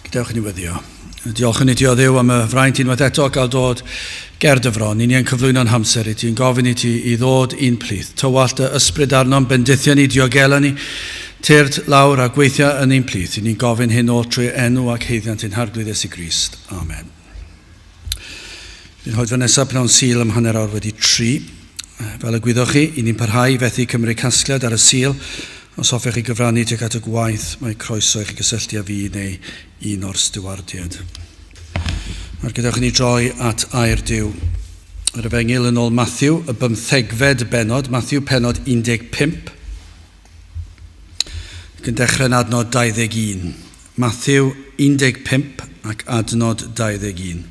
Gadewch i ni weddio. Diolch yn i ti o Dduw am y fraint unwaith eto gael dod ger dy fron. I ni yn cyflwyno'n hamser i ti, yn gofyn i ti i ddod i'n plith. Tywallt dy ysbryd arnom, bendithio ni, diogela ni, tyrd lawr a gweithio yn ein plith. I ni'n gofyn hyn oll trwy enw ac haeddiant ein Harglwydd Iesu Grist. Amen. Bydd oedfa nesaf pnawn Sul am 3:30. Fel y gwyddoch chi, i ni'n parhau i fethu cymryd casgliad ar y Sul. Os hoffech chi gyfrannu tuag at y gwaith, mae croeso i chi gysylltu â fi neu un o'r stiwardiaid. Nawr gadewch i ni droi at air Duw. Yr Efengyl yn ôl Matthew, y bymthegfed bennod, Matthew pennod 15. Ac yn dechrau yn adnod 21. Matthew 15 ac adnod 21.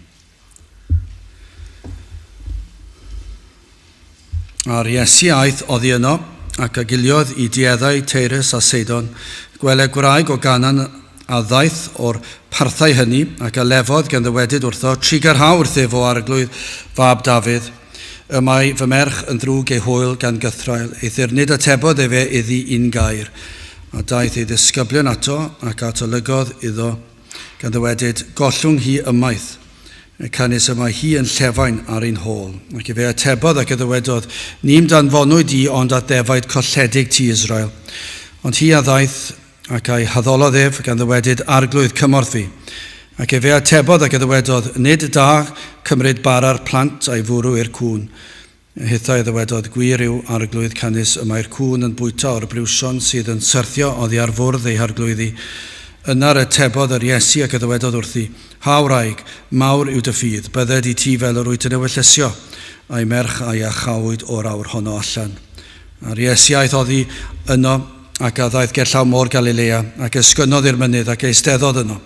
A'r Iesu aeth oddi yno, ac a giliodd i dueddau Teirus a Seidon. Gwele gwraig o Ganan a ddaeth o'r parthau hynny, ac a lefodd gan ddywedyd wrtho, Trugarha wrthyf, o Arglwydd, fab Dafydd. Y mae fy merch yn ddrwg ei hwyl gan gythraul. Eithr nid atebodd efe iddi un gair. A daeth ei ddisgyblion ato, ac atolygodd iddo gan ddywedyd, Gollwng hi ymaith, canys y mae hi yn llefain ar ein hôl. Ac efe atebodd ac a ddywedodd, Ni'm danfonwyd i ond at ddefaid colledig tŷ Israel. Ond hi a ddaeth ac a'i haddolodd ef, gan ddywedyd, Arglwydd, cymorth fi. Ac efe atebodd ac a ddywedodd, Nid da cymryd bara'r plant a'i fwrw i'r cŵn. Hithau a ddywedodd, Gwir yw, Arglwydd, canys y mae'r cŵn yn bwyta o'r briwsion sydd yn syrthio oddi ar fwrdd eu harglwyddi. Yna'r atebodd yr Iesu ac a ddywedodd wrthi, Ha, wraig, mawr yw dy ffydd, bydded i ti fel yr wyt yn ewyllysio. A'i merch a iachawyd o'r awr honno allan. A'r Iesu aeth oddi yno, ac a ddaeth gerllaw môr Galilea, ac esgynnodd i'r mynydd, ac eisteddodd yno.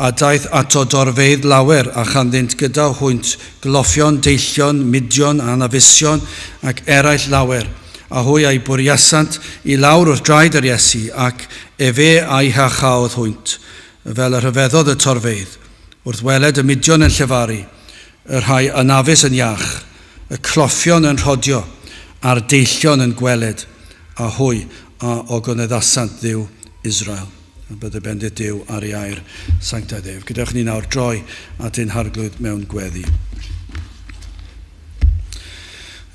A daeth ato dorfeydd lawer, a chanddynt gyda hwynt gloffion, deillion, mudion, anafusion, ac eraill lawer, a hwy a'i bwriasant i lawr wrth draed yr Iesu, ac efe a'i hachaodd hwynt, fel y rhyfeddodd y torfeydd, wrth weled y mudion yn llefaru, y rhai anafus yn iach, y cloffion yn rhodio, a'r deillion yn gweled, a hwy a ogoneddasant Dduw Israel. A bydde bendith Duw ar ei air sanctaidd ef. Gadewch ni nawr droi at ein Harglwydd mewn gweddi.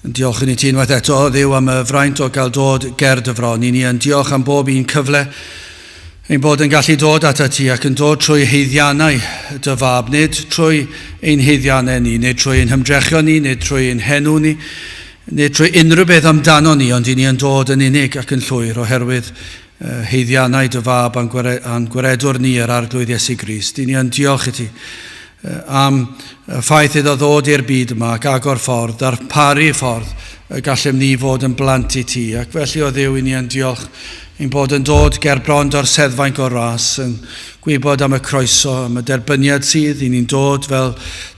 Yn diolch i ni ti unwaith eto, Dduw, am y fraint o gael dod ger dy fron. I ni yn diolch am bob un cyfle ein bod yn gallu dod atat ti ac yn dod trwy haeddiannau dy fab, nid trwy ein haeddiannau ni, nid trwy ein hymdrechion ni, nid trwy ein henw ni, nid trwy unrhyw beth amdano ni, ond i ni yn dod yn unig ac yn llwyr oherwydd haeddiannau dy fab a'n, gware, a'n gwaredwr ni, yr Arglwydd Iesu Grist. I ni yn diolch i ti am y ffaith iddo ddod i'r byd yma ac agor ffordd, darparu ffordd y gallem ni fod yn blant i ti. Ac felly o Dduw, i ni yn diolch ein bod yn dod ger bron o'r seddfainc o'r ras, yn gwybod am y croeso, am y derbyniad sydd, i ni'n dod fel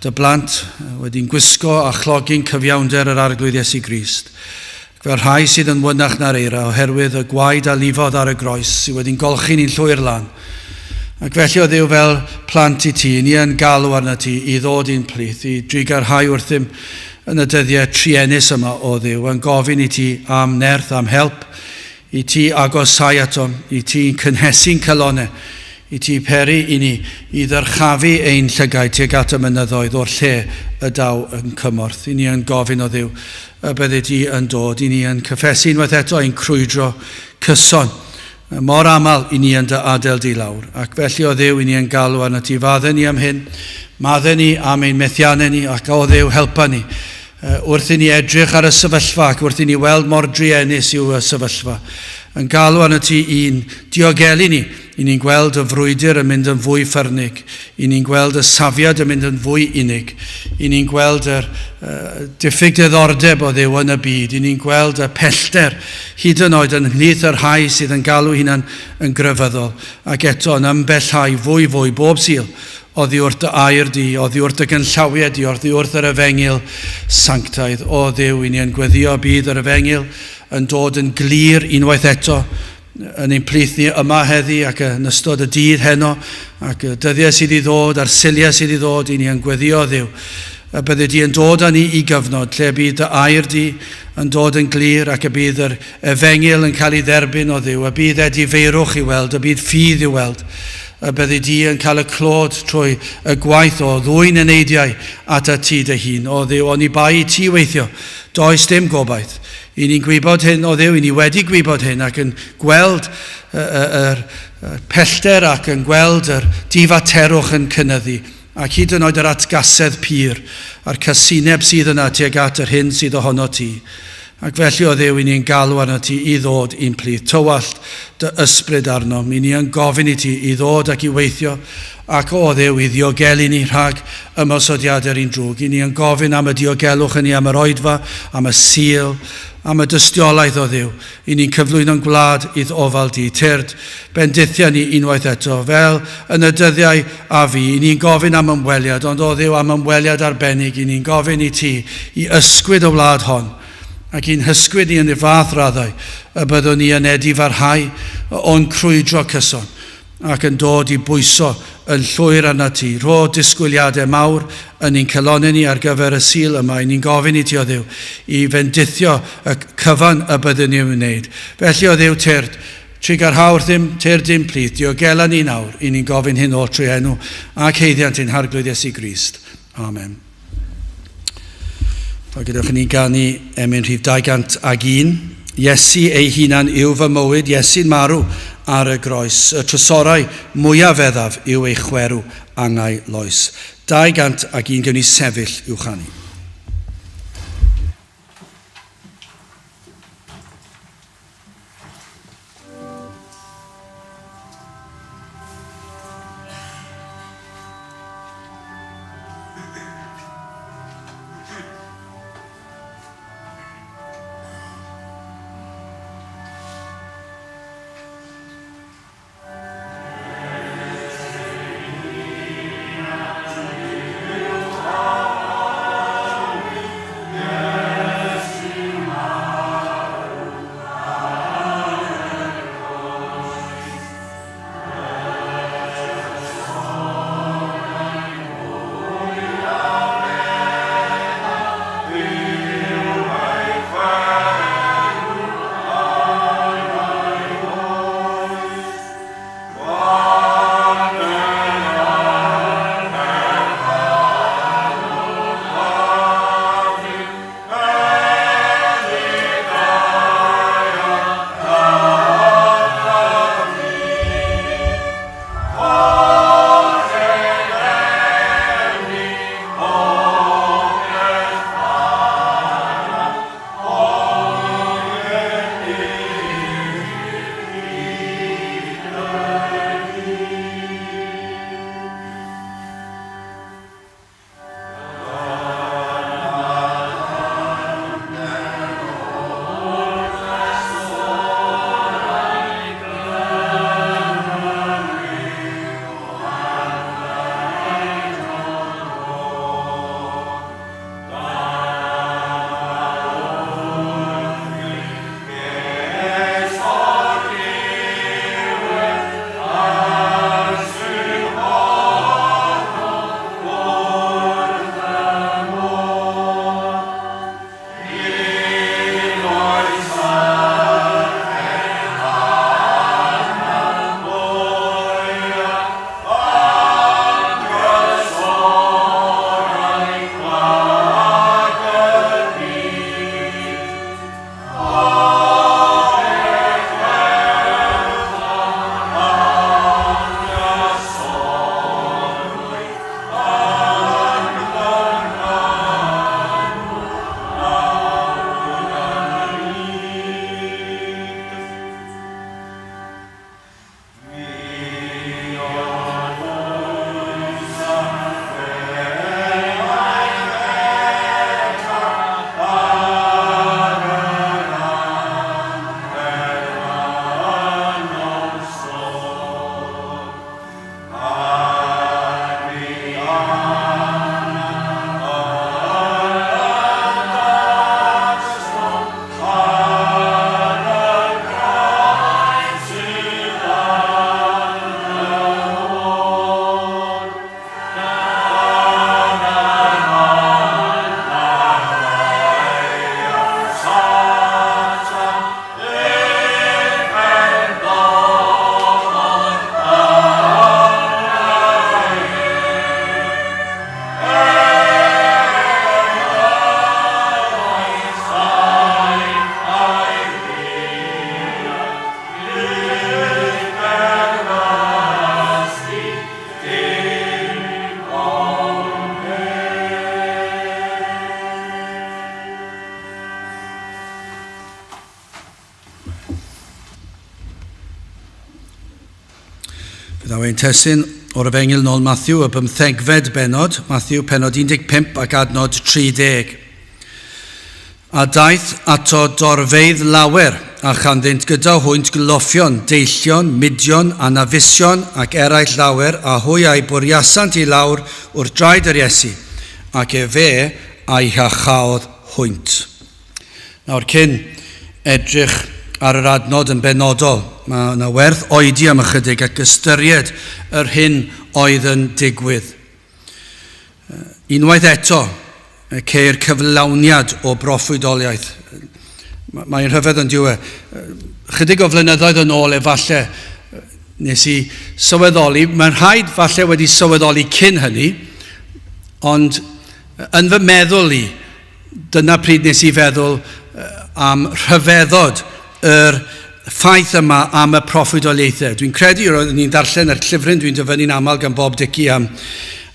dy blant, wedi'n gwisgo a chlogi'n cyfiawnder yr Arglwydd Iesu Grist. Fel rhai sydd yn wynach na'r eira, oherwydd y gwaed a lifodd ar y groes, sydd wedi'n golchi ni'n llwyr lan. Ac felly o Dduw fel plant i ti, ni yn galw arna ti i ddod i'n plith, i drugarhau wrthym yn y dyddiau truenus yma o Dduw, yn gofyn i ti am nerth, am help, i ti agosau atom, i ti'n cynhesu'n calonau, i ti peri i ni i ddyrchafu ein llygaid tuag at y mynyddoedd o'r lle y daw yn cymorth. I ni yn gofyn o Dduw y byddi di yn dod, i ni yn cyffesu unwaith eto ein crwydro cyson. Mor aml i ni yn dy adael di lawr, ac felly o Dduw i ni yn galw arnat ti, fadde ni am hyn, madde ni am ein methiannau ni, ac o Dduw helpa ni wrth i ni edrych ar y sefyllfa ac wrth i ni weld mor druenus yw y sefyllfa, yn galw arnat ti i'n diogelu ni, i ni'n gweld y frwydr yn mynd yn fwy ffyrnig, i ni'n gweld y safiad yn mynd yn fwy unig, i ni'n gweld yr uh, diffyg diddordeb o Dduw yn y byd, i ni'n gweld y pellter hyd yn oed yn mhlith y rhai sydd yn galw hunan yn grefyddol, ac eto yn ymbellhau fwy fwy bob Sul oddi wrth dy air di, oddi wrth dy gynllawiau di, oddi wrth yr efengyl sanctaidd. O Dduw, i ni yn gweddio bydd yr efengyl yn dod yn glir unwaith eto yn ein plith ni yma heddi ac yn ystod y dydd heno ac y dyddiau sydd i ddod a'r Suliau sydd i ddod, i ni yn gweddio Dduw y byddi di yn dod â ni i gyfnod lle bydd dy air di yn dod yn glir ac y bydd yr efengyl yn cael ei dderbyn o Dduw, y bydd edifeirwch i weld, y bydd ffydd i'w weld. Y byddi di yn cael y clod trwy y gwaith o ddwyn eneidiau atat ti dy hun. O Dduw, oni bai i ti weithio, does dim gobaith. I ni'n gwybod hyn, o Dduw, i ni wedi gwybod hyn ac yn gweld yr pellter ac yn gweld yr difaterwch yn cynyddu ac hyd yn oed yr atgasedd pur a'r casineb sydd yna tuag at yr hyn sydd ohono ti. Ac felly, o Dduw, i ni'n galw arno ti i ddod i'n plith. Tywallt dy ysbryd arnom. I ni yn gofyn i ti i ddod ac i weithio, ac o Dduw, i ddiogelu ni rhag ymosodiadau'r un drwg. I ni yn gofyn am y diogelwch yn ni, am yr oedfa, am y Sul, am y dystiolaeth, o Dduw. I ni'n cyflwyno'n gwlad i'th ofal di. Tyrd, bendithia ni unwaith eto, fel yn y dyddiau a fu. I ni'n gofyn am ymweliad, ond o Dduw, am ymweliad arbennig. I ni'n gofyn i ti i ysgwyd y wlad hon, ac i'n hysgwyd ni yn y fath raddau y byddwn ni yn edifarhau o'n crwydro cyson ac yn dod i bwyso yn llwyr arnat ti. Rho disgwyliadau mawr yn ein calonnau ni ar gyfer y Sul yma. I ni'n gofyn i ti, o Dduw, i fendithio y cyfan y byddwn ni'n wneud. Felly, o Dduw, tyrd, trugarha wrthym, tyrd i'n plith, diogela ni nawr. I ni'n gofyn hyn oll trwy enw ac haeddiant ein Harglwydd Iesu Grist. Amen. A gadewch i ni ganu emyn rhif 201. Iesu ei hunan yw fy mywyd, Iesu'n marw ar y groes. Y trysorau mwyaf feddaf yw ei chwerw angau loes. 201 gewn ni sefyll i'w chanu. Daw ein testun o'r Efengyl nôl Matthew, y bymthegfed bennod, Matthew pennod 15 ac adnod 30. A daeth ato dorfeydd lawer, a chanddynt gyda hwynt gloffion, deillion, mudion, anafusion, ac eraill lawer, a hwy a'i bwriasant i lawr wrth draed yr Iesu, ac efe a'i hiachaodd hwynt. Nawr, cyn edrych ar yr adnod yn benodol, mae yna werth oedi am ychydig ac ystyried yr hyn oedd yn digwydd. Unwaith eto, ceir cyflawniad o broffwydoliaeth. Mae'n rhyfedd yn diwe. Chydig o flynyddoedd yn ôl efallai nes i sylweddoli, mae'n rhaid falle wedi sylweddoli cyn hynny, ond yn fy meddwl i, Dyna pryd nes i feddwl am rhyfeddod yr ffaith yma am y proffwydoliaethau. Dwi'n credu, roeddwn ni'n darllen yr llyfryn dwi'n dyfynnu'n aml gan Bob Dickey am,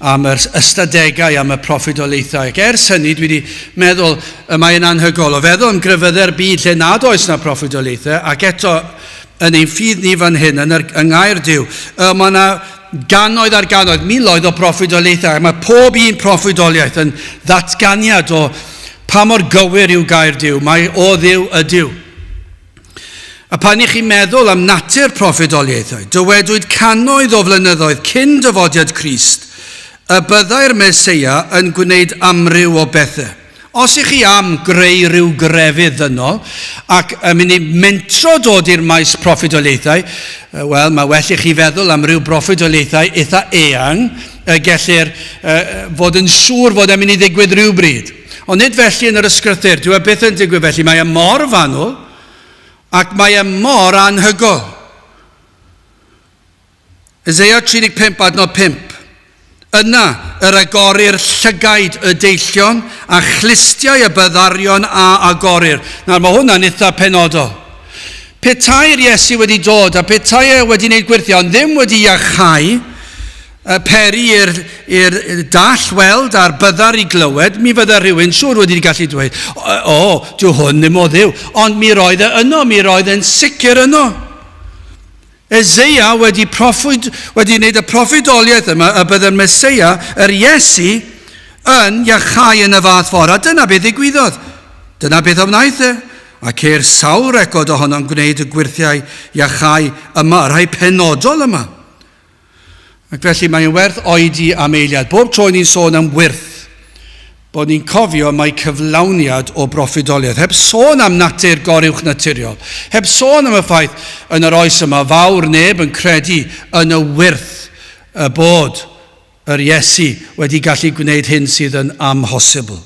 am yr ystadegau am y proffwydoliaethau. Ac ers hynny dwi wedi meddwl y mae'n anhygol o feddwl am grefyddau'r byd lle nad oes na proffwydoliaethau ac eto yn ein ffydd ni fan hyn, yn, yr, yng Ngair Duw, mae yna gannoedd ar gannoedd, miloedd o broffwydoliaethau. Mae pob un proffwydoliaeth yn ddatganiad o pa mor gywir yw gair Duw. Mae o Dduw ydyw. A pan i chi'n meddwl am natur proffwydoliaethau, dywedwyd cannoedd o flynyddoedd cyn dyfodiad Crist y byddai'r Meseia yn gwneud amryw o bethau. Os ych chi am greu rhyw grefydd ddynol ac yn mynd i mentro dod i'r maes proffwydoliaethau, wel, mae well i chi feddwl am ryw broffwydoliaethau eitha eang y gellir fod yn siŵr fod e'n mynd i ddigwydd rhywbryd. Ond nid felly yn yr ysgrythur, dyw e byth yn digwydd felly. Mae e mor fanwl ac mae e mor anhygoel. Eseia 35 adnod 5. Yna yr agorir llygaid y deillion a chlustiau y byddarion a agorir. Nawr mae hwnna'n eitha penodol. Petai'r Iesu wedi dod a petai e wedi gwneud gwyrthiau ond ddim wedi iachau, peri i'r i'r dall weld a'r byddar i glywed, mi fydda rhywun siŵr wedi gallu dweud, o, o dyw hwn ddim o Dduw. Ond mi roedd e yno, mi roedd e'n sicr yno. Eseia wedi, proffwyd, wedi wneud y proffwydoliaeth yma y byddai'r Meseia, yr Iesu, yn iachau yn y fath ffordd. A dyna beth ddigwyddodd. Dyna beth a wnaeth e. A ceir sawl record ohono'n gwneud y gwyrthiau iachau yma, y rhai penodol yma. Ac felly mae'n werth oedi am eiliad. Bob tro ni'n sôn am wyrth, bod ni'n cofio mai cyflawniad o broffwydoliaeth, heb sôn am natur goruwchnaturiol, heb sôn am y ffaith yn yr oes yma fawr neb yn credu yn y wyrth y bod yr Iesu wedi gallu gwneud hyn sydd yn amhosibl.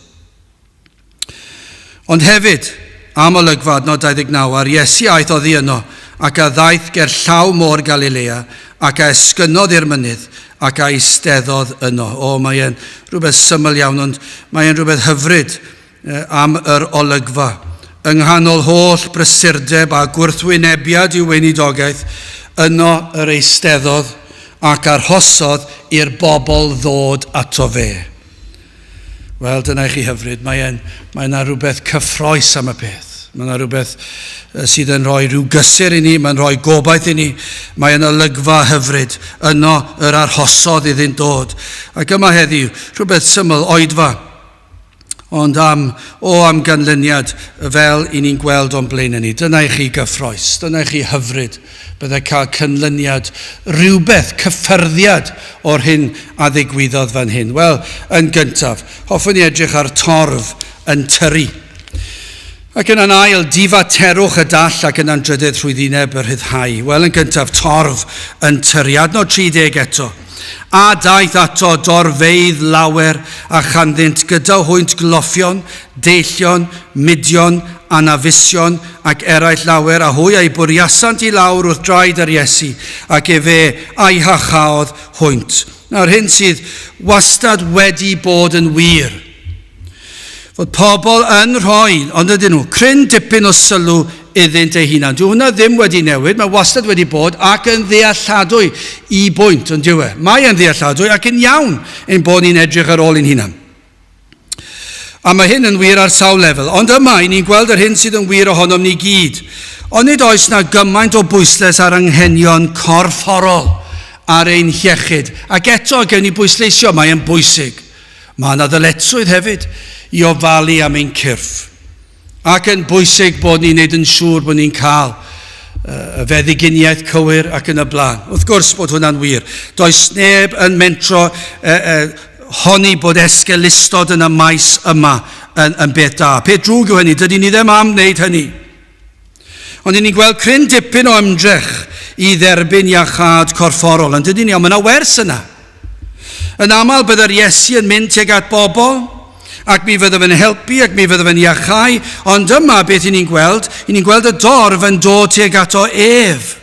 Ond hefyd, am olygfa adnod 29, a'r Iesu aeth oddi yno, ac a ddaeth ger llaw môr Galilea, ac a esgynnodd i'r mynydd, ac a eisteddodd yno. O, mae e'n rhywbeth syml iawn, ond mae e'n rhywbeth hyfryd am yr olygfa. Yng nghanol holl brysurdeb a gwrthwynebiad i'w weinidogaeth, yno yr eisteddodd ac arhosodd i'r bobl ddod ato fe. Wel, dyna i chi hyfryd. Mae e'n, mae yna rhywbeth cyffroes am y peth. Mae yna rhywbeth sydd yn rhoi rhyw gysur i ni, mae'n rhoi gobaith i ni. Mae yna olygfa hyfryd. Yno yr arhosodd iddynt dod. Ac yma heddiw, rhywbeth syml, oedfa. Ond am, o am ganlyniad fel i ni'n gweld o'n blaenau ni. Dyna i chi gyffroes, dyna i chi hyfryd. Byddai cael canlyniad rhywbeth, cyffyrddiad o'r hyn a ddigwyddodd fan hyn. Wel, yn gyntaf, hoffwn i edrych ar torf yn tyrru. Ac yna'n ail, difaterwch y dall ac yna'n drydydd rhwyddineb y rhyddhau. Wel, yn gyntaf, torf yn tyrru. Adnod 30 eto. A daeth ato dorfeydd lawer, a chanddynt gyda hwynt gloffion, deillion, mudion, anafusion, ac eraill lawer, a hwy a'u bwriasant i lawr wrth draed yr Iesu, ac efe a'i hachaodd hwynt. Nawr, hyn sydd wastad wedi bod yn wir, fod pobl yn rhoi, ond ydyn nhw, cryn dipyn o sylw iddynt eu hunan. Dyw hwnna ddim wedi newid, mae wastad wedi bod ac yn ddealladwy i bwynt, ond dyw e. Mae e'n ddealladwy ac yn iawn ein bod ni'n edrych ar ôl ein hunan. A mae hyn yn wir ar sawl lefel, ond yma i ni'n gweld yr hyn sydd yn wir ohonom ni gyd. Ond nid oes na gymaint o bwyslais ar anghenion corfforol. ar ein hiechyd. Ac eto, gewn ni bwysleisio, mae e'n bwysig. Mae yna ddyletswydd hefyd i ofalu am ein cyrff. Ac yn bwysig bod ni'n neud yn siŵr bod ni'n cael y feddyginiaeth cywir ac yn y blaen. Wrth gwrs bod hwnna'n wir. Does neb yn mentro honni bod esgeulustod yn y maes yma yn, yn beth da. Peth drwg yw hynny, dydy ni ddim am wneud hynny. Ond ni'n gweld cryn dipyn o ymdrech i dderbyn iachâd corfforol, yn dydyn ni, ond mae yna wers yna. Yn aml byddai'r Iesu yn mynd tuag at bobl, ac mi fydde fe'n helpu ac mi fydde fe'n iachau, ond yma beth i ni'n gweld, i ni'n gweld y dorf yn dod tuag ato ef.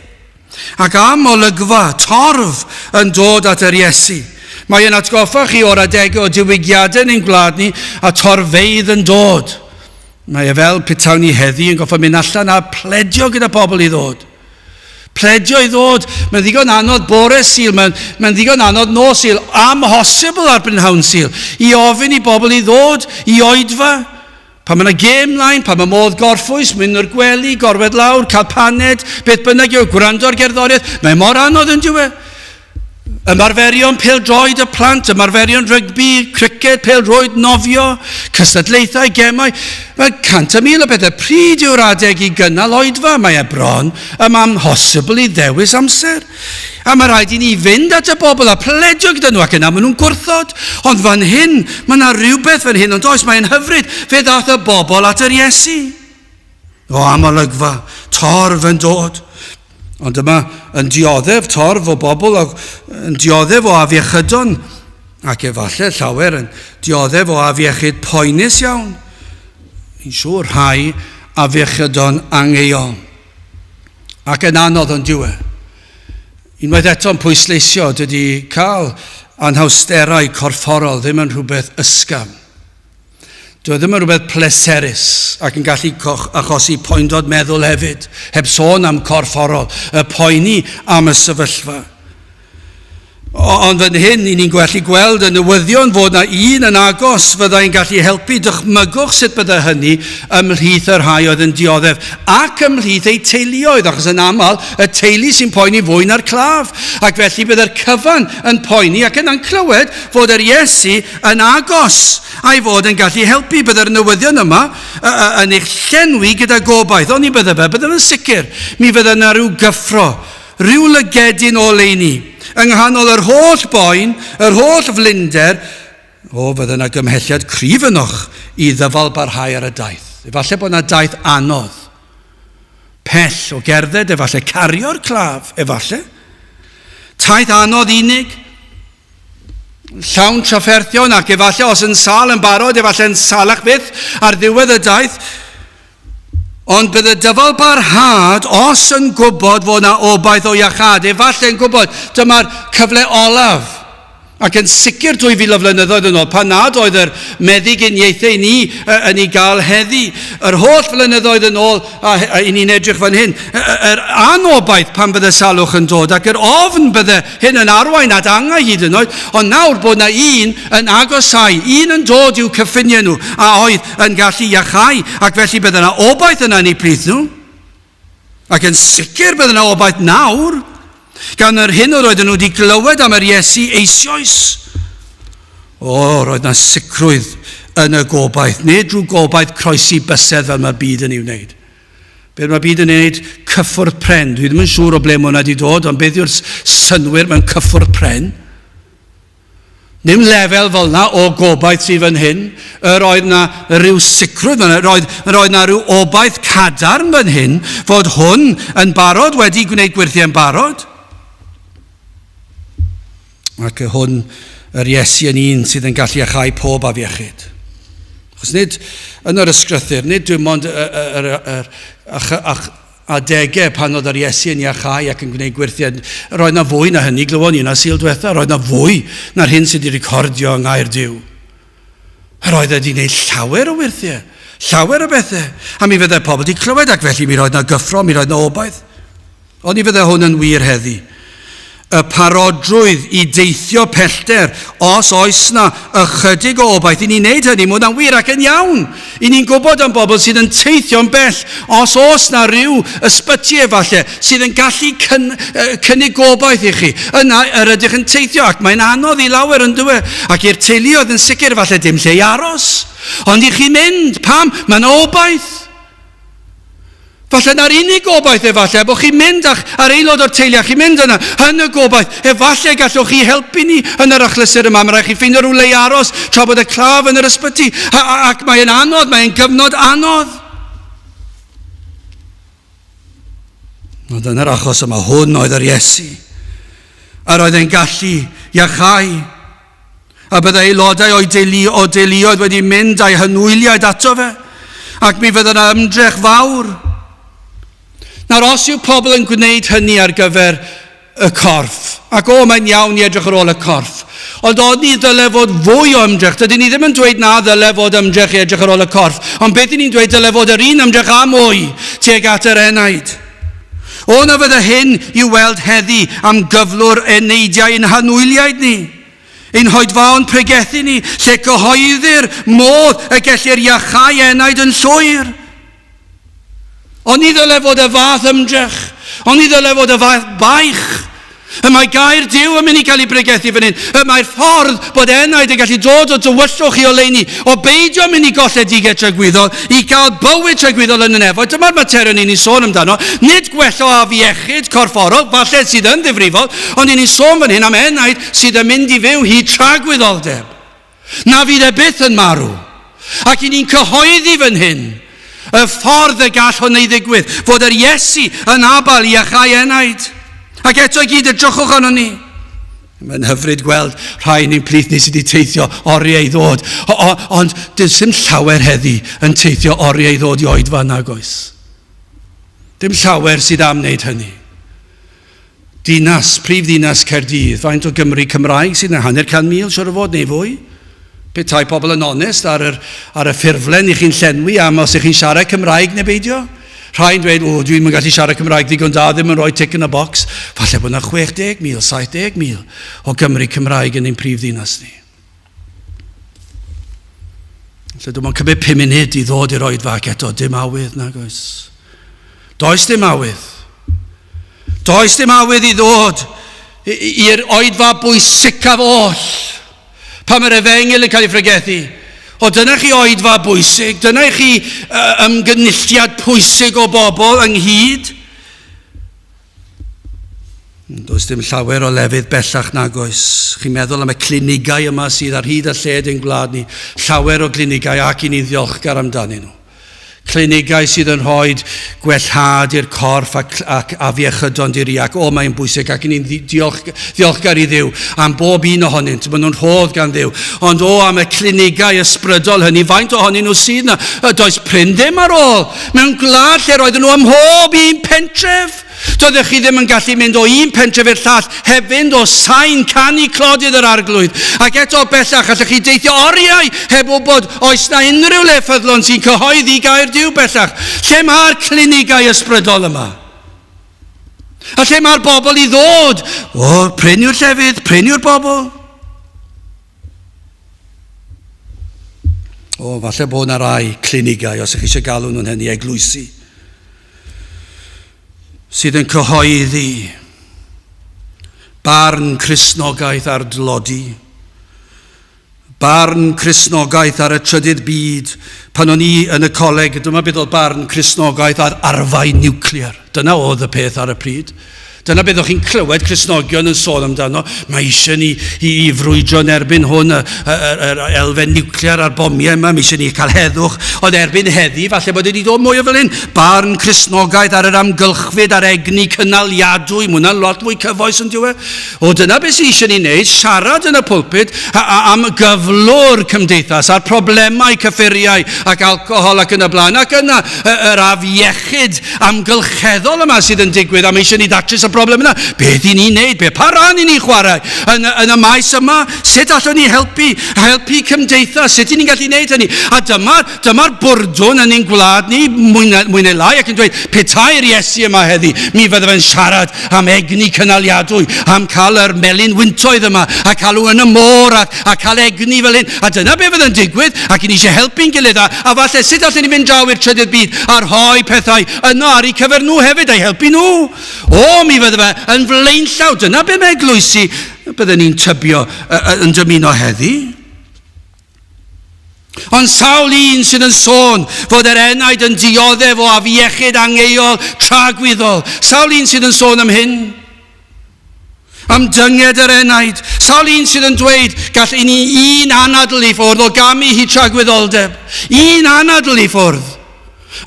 Ac am olygfa, torf yn dod at yr Iesu. Mae e'n atgoffa chi o'r adegau o diwygiadau yn ein gwlad ni a torfeydd yn dod. Mae e fel petawn ni heddi yn goffa mynd allan a pledio gyda pobl i ddod. Pledio i ddod. Mae'n ddigon anodd bore Sul, mae'n mae ddigon anodd nos Sul, amhosibl ar brynhawn Sul, i ofyn i bobl i ddod i oedfa. Pan mae yna gêm mlaen, pan mae modd gorffwys, mynd o'r gwely, gorwedd lawr, cael paned, beth bynnag yw, gwrando ar gerddoriaeth, mae mor anodd yn diwe. Ymarferion pêl-droed y plant, ymarferion rygbi, criced, pêl-droed, nofio, cystadlaethau, gemau. Mae 100,000 o bethau. Pryd yw'r adeg i gynnal oedfa? Mae e bron ym amhosibl i ddewis amser. A mae rhaid i ni fynd at y bobl a pledio gyda nhw ac yna maen nhw'n gwrthod. Ond fan hyn, mae yna rhywbeth fan hyn, ond oes, mae'n hyfryd. Fe ddath y bobl at yr Iesu. O, am olygfa, torf yn dod. Ond yma yn dioddef torf o bobl ac yn dioddef o afiechydon ac efallai llawer yn dioddef o afiechyd poenus iawn. Ni'n siŵr rhai afiechydon angeuol. Ac yn anodd yn diwe. Unwaith eto'n pwysleisio dydy cael anhawsterau corfforol ddim yn rhywbeth ysgafn. Dyw e ddim yn rhywbeth pleserus ac yn gallu achosi poendod meddwl hefyd, heb sôn am corfforol, y poeni am y sefyllfa. Ond fan hyn, i ni'n gwellu gweld y newyddion fod na un yn agos fyddai'n gallu helpu. Dychmygwch sut byddai hynny ymhlith y rhai oedd yn dioddef ac ymhlith eu teuluoedd, achos yn aml y teulu sy'n poeni fwy na'r claf. Ac felly byddai'r cyfan yn poeni ac yna'n clywed fod yr Iesu yn agos a'i fod yn gallu helpu. Byddai'r newyddion yma yn eich llenwi gyda gobaith. Oni bydde fe? Bydde fe'n sicr. Mi fydde yna rhyw gyffro, rhyw lygedyn o oleuni. Yng nghanol yr holl boen, yr holl flinder, o, fydde yna gymhelliad cryf ynoch i ddyfal barhau ar y daith. Efallai bod yna daith anodd. Pell o gerdded, efallai cario'r claf, efallai. Taith anodd unig, llawn trafferthion ac efallai os yn sâl yn barod, efallai yn salach fyth ar ddiwedd y daith. Ond bydd y dyfal barhad os yn gwybod fod na obaith o iachâd, efallai yn gwybod dyma'r cyfle olaf. Ac yn sicr 2,000 o flynyddoedd yn ôl, pan nad oedd yr meddyginiaethau ni yn ei gael heddi, yr holl flynyddoedd yn ôl, a, a i ni'n edrych fan hyn, yr anobaith pan bydde salwch yn dod, ac yr ofn bydde hyn yn arwain at angau hyd yn oed, ond nawr bod na un yn agosau, un yn dod i'w cyffiniau nhw, a oedd yn gallu iachau, ac felly bydde yna obaith yna yn eu plith nhw. Ac yn sicr bydde yna obaith nawr, gan yr hyn yr oedden nhw wedi glywed am yr Iesu eisoes. O, roedd yna sicrwydd yn y gobaith, nid rhyw gobaith croesi bysedd fel mae'r byd yn ei wneud. Beth mae'r byd yn ei wneud? Cyffwrdd pren. Dwi ddim yn siŵr o ble mae hwnna wedi dod, ond beth yw'r synnwyr mewn cyffwrdd pren? Dim lefel fel yna o gobaith sydd fan hyn. Yr oedd na rhyw sicrwydd fan hyn, yr oedd, yr oedd na rhyw obaith cadarn fan hyn fod hwn yn barod wedi gwneud gwyrthiau'n barod. Ac y hwn, yr Iesu yn un sydd yn gallu achau pob afiechyd. Achos nid yn yr ysgrythyr, nid dim ond yr, yr, yr, adegau pan oedd yr Iesu yn iachau ac yn gwneud gwyrthiau, roedd na fwy na hynny, glywon ni yna Sul diwetha, roedd na fwy na'r hyn sydd wedi recordio yng Ngair Duw. Yr oedd wedi gwneud llawer o wyrthiau, llawer o bethau, a mi fyddai pobl wedi clywed ac felly mi roedd na gyffro, mi roedd na obaith. Ond ni fyddai hwn yn wir heddi. Y parodrwydd i deithio pellter os oes 'na ychydig o obaith i ni wneud hynny. Mae hwnna'n wir ac yn iawn. I ni'n gwybod am bobl sydd yn teithio'n bell os oes 'na ryw ysbyty efallai sydd yn gallu cyn, cynnig gobaith i chi. Yna yr ydych yn teithio ac mae'n anodd i lawer yn dywe ac i'r teuluoedd yn sicr efallai dim lle i aros. Ond i chi mynd, pam? Mae 'na obaith. Falle na'r unig gobaith efallai, bod chi'n mynd a'ch, a'r aelod o'r teulu a chi'n mynd yna, yn y gobaith, efallai gallwch chi helpu ni yn yr achlysur yma, mae rhaid chi ffeindio rhywle i aros tra bod y claf yn yr ysbyty, a, a, ac mae'n anodd, mae'n gyfnod anodd. Ond yn yr achos yma, hwn oedd yr Iesu, yr oedd e'n gallu iachau. A byddai aelodau o'i deulu, o deuluoedd wedi mynd â'i hanwyliaid ato fe, ac mi fydda yna ymdrech fawr. Nawr, os yw pobl yn gwneud hynny ar gyfer y corff, ac o, mae'n iawn i edrych ar ôl y corff, ond oni ddyle fod fwy o ymdrech? Dydyn ni ddim yn dweud na ddyle fod ymdrech i edrych ar ôl y corff, ond beth y'n ni'n dweud dyle fod yr un ymdrech a mwy tuag at yr enaid. O na fydda hyn i'w weld heddi am gyflwr eneidiau ein hanwyliaid ni, ein hoedfaon pregethu ni, lle cyhoeddir modd y gellir iachau enaid yn llwyr. Oni ddyle fod y fath ymdrech, oni ddyle fod y fath baich. Y mae gair Duw yn mynd i gael ei bregethu fan hyn. Y mae'r ffordd bod enaid yn gallu dod o dywyllwch i oleuni, o beidio mynd i golledigaeth tragwyddol, i gael bywyd tragwyddol yn y nefoedd. Dyma'r materion ni'n sôn amdano. Nid gwella o afiechyd corfforol, falle sydd yn ddifrifol, ond ni'n sôn fan hyn am enaid sydd yn mynd i fyw hyd tragwyddoldeb. Na fydd e byth yn marw. Ac i ni'n cyhoeddi fan hyn y ffordd y gall hwn ei ddigwydd, fod yr Iesu yn abal i iachau enaid. Ac eto i gyd edrychwch arnon ni. Mae'n hyfryd gweld rhai ni'n plith ni sydd wedi teithio oriau i ddod. O, o, ond does dim llawer heddi yn teithio oriau i ddod i oedfa nag oes. Dim llawer sydd am wneud hynny. Dinas, prif ddinas Caerdydd, faint o Gymry Cymraeg sydd yna? Hanner 100,000, siwr o fod, neu fwy? Petai pobl yn onest ar, yr, ar y ffurflen i chi'n llenwi am os ych chi'n siarad Cymraeg neu beidio. Rhai'n dweud, o, dwi'n yn gallu siarad Cymraeg ddigon da, ddim yn rhoi tick yn y box. Falle bod yna 60,000, 70,000 o Gymry Cymraeg yn ein prif ddinas ni. Lle dwi'n cymryd 5 munud i ddod i'r oedfa ac eto dim awydd nag oes. Does dim awydd. Does dim awydd i ddod i'r oedfa bwysicaf oll. Pan mae'r efengyl yn cael ei phregethu. O, dyna chi oedfa bwysig, dyna chi ymgynulliad pwysig o bobl ynghyd. Does dim llawer o lefydd bellach nag oes. Chi'n meddwl am y clinigau yma sydd ar hyd a lled ein gwlad ni. Llawer o glinigau ac i ni'n ddiolchgar amdanyn nhw. Clinigau sydd yn rhoi gwellhad i'r corff ac, ac afiechydon diri ac o mae'n bwysig ac i ni'n diolch, ddiolchgar i Dduw am bob un ohonynt. Maen nhw'n rhodd gan Dduw. Ond o am y clinigau ysbrydol hynny, faint ohonyn nhw sydd yna? Does prin ddim ar ôl. Mewn gwlad lle roedden nhw ym mhob un pentref. Doeddech chi ddim yn gallu mynd o un pentref i'r llall heb fynd o sain canu clodydd yr arglwydd. Ac eto bellach allech chi deithio oriau heb wybod oes na unrhyw le ffyddlon sy'n cyhoeddi gair Duw bellach. Lle mae'r clinigau ysbrydol yma? A lle mae'r bobl i ddod? O, prin yw'r llefydd, prin yw'r bobl. O, falle bod yna rai clinigau, os ydych chi eisiau galw nhw'n hynny, eglwysi, sydd yn cyhoeddi barn Cristnogaeth ar dlodi, barn Cristnogaeth ar y trydydd byd. Pan o'n i yn y coleg, dyma beth oedd barn Cristnogaeth ar arfau niwclear. Dyna oedd y peth ar y pryd. Dyna beth o'ch chi'n clywed Cristnogion yn sôn amdano. Mae eisiau ni i, i frwydro yn erbyn hwn, y, y, y, yr elfen niwclear a'r bomiau yma, mae eisiau ni cael heddwch. Ond erbyn heddi, falle bod wedi dod mwy o fel hyn. Barn Cristnogaeth ar yr amgylchfyd a'r egni cynaliadwy, mae hwnna'n lot fwy cyfoes yn diwedd. O, dyna beth sydd eisiau ni wneud, siarad yn y pulpit am gyflwr cymdeithas a'r problemau cyffuriau ac alcohol ac yn y blaen, ac yna yr afiechyd amgylcheddol yma sydd yn digwydd, a mae eisiau ni ddatrys y broblem yna. Beth i ni'n neud? Be, pa ran i ni'n chwarae yn, yn y maes yma? Sut allwn ni helpu, helpu cymdeithas? Sut i ni'n gallu neud hynny? A dyma'r dyma bwrdwn yn ein gwlad ni, mwy na, mwy neu lai, ac yn dweud, petai'r Iesu yma heddi, mi fydde fe'n siarad am egni cynaliadwy, am cael yr melin wyntoedd yma, a cael nhw yn y môr, a, a cael egni fel hyn. A dyna be fydd yn digwydd, ac i ni eisiau helpu'n gilydd, a, a falle sut allen ni fynd draw i'r trydydd byd a rhoi pethau yno ar eu cyfer nhw hefyd, a'i helpu nhw. O, mi fydde fe yn flaenllaw. Dyna be mae eglwysi, bydden ni'n tybio, yn dymuno heddi. Ond sawl un sydd yn sôn fod yr enaid yn dioddef o afiechyd angeuol tragwyddol. Sawl un sydd yn sôn am hyn. Am dynged yr enaid. Sawl un sydd yn dweud gall i ni un anadl i ffwrdd o gamu hi tragwyddoldeb. Un anadl i ffwrdd.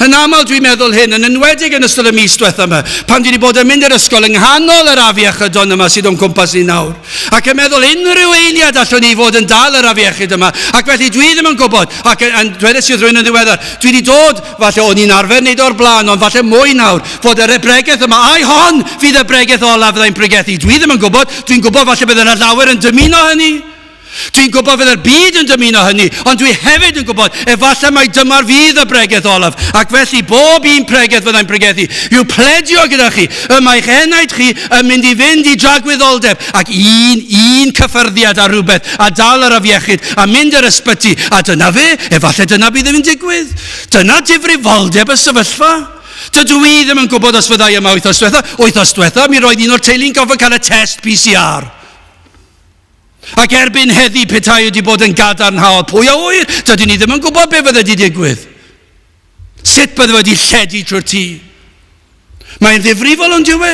Yn aml dwi'n meddwl hyn, yn enwedig yn ystod y mis diwetha yma, pan dwi wedi bod yn mynd i'r ysgol yng nghanol yr afiechydon yma sydd o'n cwmpas ni nawr, ac yn meddwl unrhyw eiliad allwn ni fod yn dal yr afiechyd yma, ac felly dwi ddim yn gwybod, ac yn dwedes i wrth rhywun yn ddiweddar, dwi wedi dod, falle o'n i'n arfer wneud o'r blaen, ond falle mwy nawr, fod yr bregeth yma, ai hon fydd y bregeth olaf fyddai'n pregethu, dwi ddim yn gwybod, dwi'n gwybod falle bydd yna lawer yn dymuno hynny. Dwi'n gwybod fydd yr byd yn dymuno hynny, ond dwi hefyd yn gwybod efallai mai dyma'r fydd y bregeth olaf, ac felly bob un pregeth fyddai'n pregethu yw pledio gyda chi, y mae eich enaid chi yn mynd i fynd i dragwyddoldeb, ac un, un cyffyrddiad ar rhywbeth, a dal yr afiechyd, a mynd i'r ysbyty, a dyna fe, efallai dyna bydd yn mynd digwydd. Dyna difrifoldeb y sefyllfa. Dydw i ddim yn gwybod os fyddai yma wythnos diwetha. Wythnos diwetha, mi roedd un o'r teulu'n gorfod cael y test PCR. Ac erbyn heddi petai wedi bod yn gadarnhaol, pwy a ŵyr, dydyn ni ddim yn gwybod be fydde wedi digwydd. Sut bydde wedi lledu trwy'r tŷ. Mae'n ddifrifol ond yw e?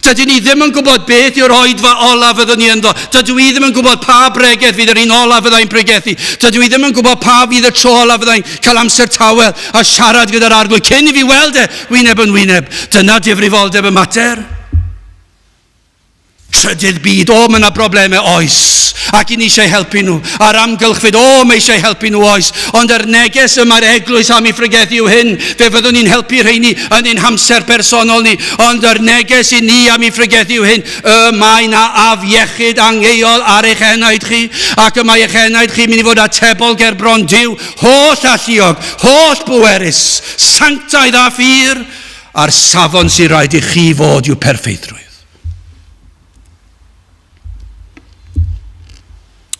Dydyn ni ddim yn gwybod beth yw'r oedfa olaf fyddwn ni ynddo. Dydw i ddim yn gwybod pa bregeth fydd yr un olaf fyddai'n pregethu. Dydw i ddim yn gwybod pa fydd y tro olaf fyddai'n cael amser tawel a siarad gyda'r arglwydd cyn i fi weld e wyneb yn wyneb. Dyna difrifoldeb y mater. Trydydd byd, o, mae yna broblemau, oes. Ac i ni eisiau helpu nhw. A'r amgylchfyd, o, mae eisiau helpu nhw, oes. Ond yr neges y mae'r eglwys am ei phregethu yw hyn. Fe fyddwn ni'n helpu rheini yn ein hamser personol ni. Ond yr neges i ni am ei phregethu yw hyn. Y mae na afiechyd angeuol ar eich enaid chi. Ac y mae eich enaid chi mynd i fod atebol ger bron Duw, holl alluog, holl bwerus, sanctaidd a phur, a'r safon sy'n rhaid i chi fod yw perffeithrwydd.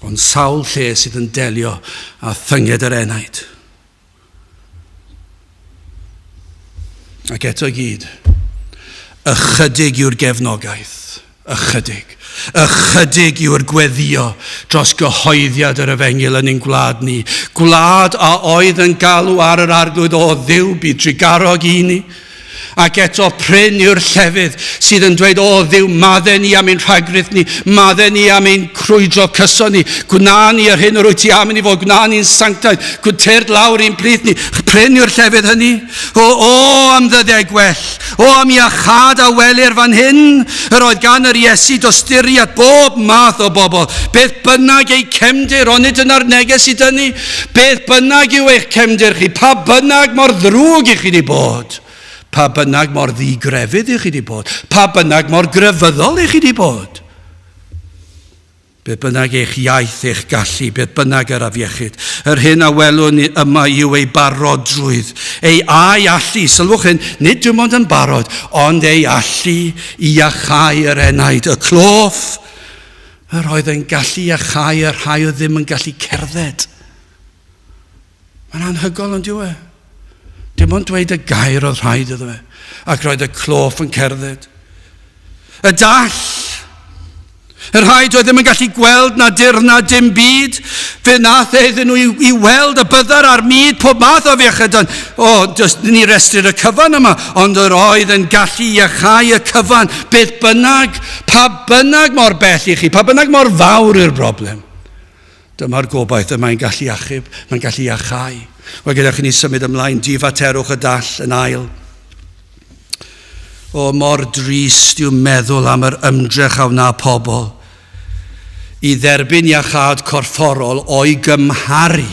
Ond sawl lle sydd yn delio â thynged yr enaid. Ac eto i gyd, ychydig yw'r gefnogaeth, ychydig. Ychydig yw'r gweddio dros gyhoeddiad yr efengyl yn ein gwlad ni. Gwlad a oedd yn galw ar yr arglwydd o Dduw bydd trugarog i ni. Ac eto prin yw'r llefydd sydd yn dweud, o Dduw, madde ni am ein rhagrith ni, madde ni am ein crwydro cyson ni, gwna ni yr hyn yr wyt ti am i ni fod, gwna ni'n sanctaidd, tyrd lawr i'n plith ni. Prin yw'r llefydd hynny. O, o, am ddyddiau gwell. O, am iachâd a welir fan hyn. Yr oedd gan yr Iesu dosturi at bob math o bobl. Beth bynnag eu cefndir, onid dyna'r neges i dynnu? Beth bynnag yw eich cefndir chi, pa bynnag mor ddrwg i chi wedi bod, pa bynnag mor ddigrefydd i chi wedi bod, pa bynnag mor grefyddol i chi wedi bod, beth bynnag eich iaith, eich gallu, beth bynnag yr afiechyd, yr hyn a welwn yma yw ei barodrwydd, ei a'i allu, sylwch hyn, nid dim ond yn barod, ond ei allu i iachau yr enaid, y cloff, Yr oedd yn gallu iachau y rhai oedd ddim yn gallu cerdded. Mae'n anhygol ond yw e? Dim ond dweud y gair oedd rhaid iddo fe. Ac roedd y cloff yn cerdded. Y dall! Y rhai doedd ddim yn gallu gweld na dirna dim byd. Fe nath e iddyn nhw i, i weld y byddar a'r mud, pob math o afiechydon. O, just, ni restrir y cyfan yma, ond yr oedd yn gallu iachau y cyfan, beth bynnag Pa bynnag mor bell i chi, pa bynnag mor fawr yw'r broblem, dyma'r gobaith y mae'n gallu achub, mae'n gallu iachau. Wel, gyda chi ni symud ymlaen, difaterwch y dall yn ail. O, mor drist yw meddwl am yr ymdrech a wna pobl i dderbyn iachâd corfforol o'i gymharu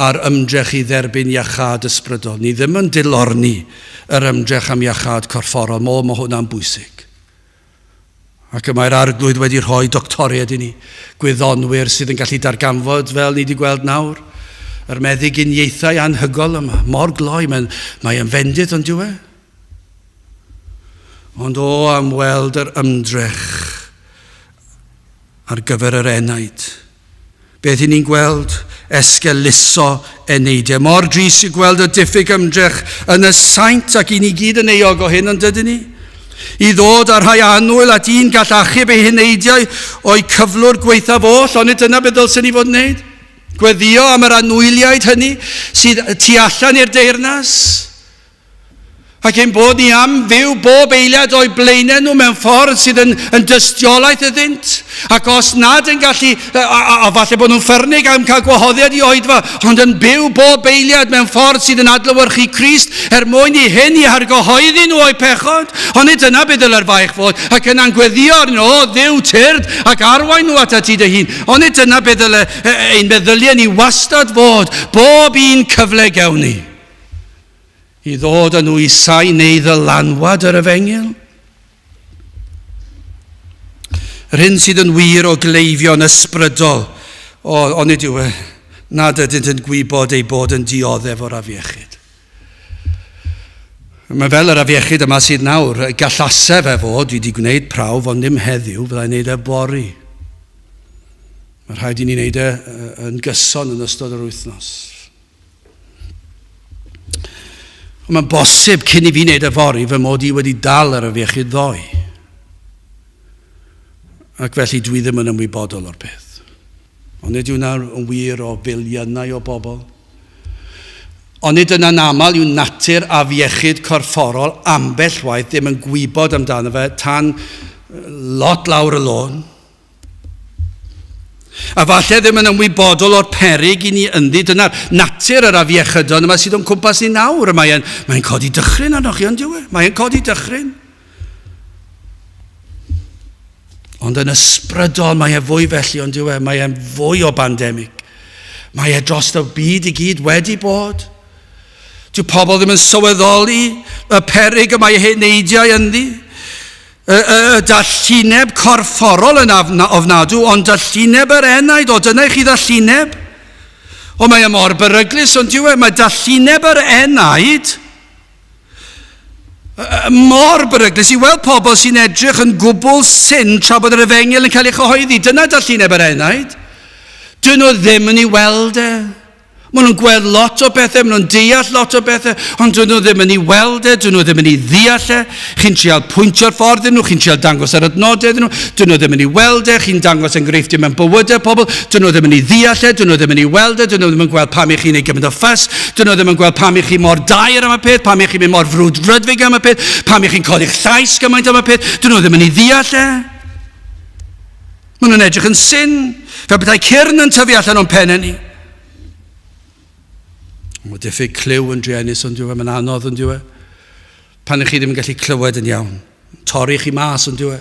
â'r ymdrech i dderbyn iachâd ysbrydol. Ni ddim yn dilorni yr ymdrech am iachâd corfforol, mo, mae hwnna'n bwysig. Ac y mae'r Arglwydd wedi rhoi doctoriaid i ni, gwyddonwyr sydd yn gallu darganfod, fel ni wedi gweld nawr, yr meddyginiaethau anhygol yma, mor gloi, mae'n mae yn fendith ond yw e? Ond o am weld yr ymdrech ar gyfer yr enaid. Beth i ni'n gweld? Esgeuluso eneidiau. Mor drist i gweld y diffyg ymdrech yn y saint ac i ni gyd yn euog o hyn, ond dydyn ni? I ddod â rhai annwyl at un gall achub eu heneidiau o'u cyflwr gwaethaf oll, onid dyna beth ddylsen ni fod yn wneud? Gweddio am yr anwyliaid hynny sydd tu allan i'r deyrnas? Ac ein bod ni am fyw bob eiliad o'u blaenau nhw mewn ffordd sydd yn, yn dystiolaeth iddynt. Ac os nad yn gallu, a, a, a falle bod nhw'n ffyrnig am cael gwahoddiad i oedfa, ond yn byw bob eiliad mewn ffordd sydd yn adlewyrchu Crist er mwyn i hyn i hargyhoeddi nhw o'u pechod. Ond nid dyna beth dylai'r faich fod, ac yna'n gweddio arnyn nhw, o Dduw, tyrd ac arwain nhw atat ti dy hun. Ond nid dyna beth ddylai ein meddyliau ni wastad fod, bob un cyfle gewn ni. I ddod â nhw i sain neu ddylanwad yr efengyl. Yr hyn sydd yn wir o gleifion ysbrydol, o, onid yw e, nad ydynt yn gwybod eu bod yn dioddef o'r afiechyd. Mae fel yr afiechyd yma sydd nawr, gallase fe fod, dwi wedi gwneud prawf, ond ddim heddiw, fyddai'n gwneud e bori. Mae rhaid i ni wneud e yn gyson yn ystod yr wythnos. Ond mae'n bosib cyn i fi wneud yfory fy mod i wedi dal yr afiechyd ddoe. Ac felly dwi ddim yn ymwybodol o'r peth. Ond nid yw'n yn wir o filiynau o bobl. Ond nid yna'n aml yw natur afiechyd corfforol ambell waith ddim yn gwybod amdano fe tan lot lawr y lôn. A falle ddim yn ymwybodol o'r peryg i ni ynddi. Dyna'r natur yr afiechydon yma sydd o'n cwmpas ni nawr. Mae'n mae codi dychryn arnoch chi, ond yw e? Mae'n codi dychryn. Ond yn ysbrydol mae e fwy felly, ond yw e? Mae e'n fwy o bandemig. Mae e dros y byd i gyd wedi bod. Dyw pobl ddim yn sylweddoli y peryg y mae heneidiau ynddi. Y, y, y dallineb corfforol yn ofnadw, ond dallineb yr enaid, o dyna i chi ddallineb. O mae e mor beryglus, ond yw e, mae dallineb yr enaid mor beryglus i weld pobl sy'n edrych yn gwbl syn tra bod yr efengyl yn cael ei chyhoeddi. Dyna dallineb yr enaid. Dyn nhw ddim yn ei weld e. Maen nhw'n gweld lot o bethau, maen nhw'n deall lot o bethau, ond dyn nhw ddim yn ei weld e, dyn nhw ddim yn ei ddeall e. Chi'n trial pwyntio'r ffordd iddyn nhw, chi'n trial dangos yr adnodau iddyn nhw, dyn nhw ddim yn ei weld e, chi'n dangos enghreifftiau mewn bywydau pobl, dyn nhw ddim yn ei ddeall e, dyn nhw ddim yn ei weld e, dyn nhw ddim yn gweld pam i chi'n ei gymaint o ffys, dyn nhw ddim yn gweld pam i chi mor daer am y peth, pam i chi'n mynd mor frwdfrydfig am y peth, pam i chi'n codi'ch llais gymaint am y peth, dyn nhw ddim yn ei ddeall e. Maen nhw'n edrych yn syn, fel petai cyrn yn tyfu allan o'n pennau ni. Mae diffyg clyw yn druenus ond yw e, mae'n anodd ond yw e. Pan ych chi ddim yn gallu clywed yn iawn, torri chi mas ond yw e.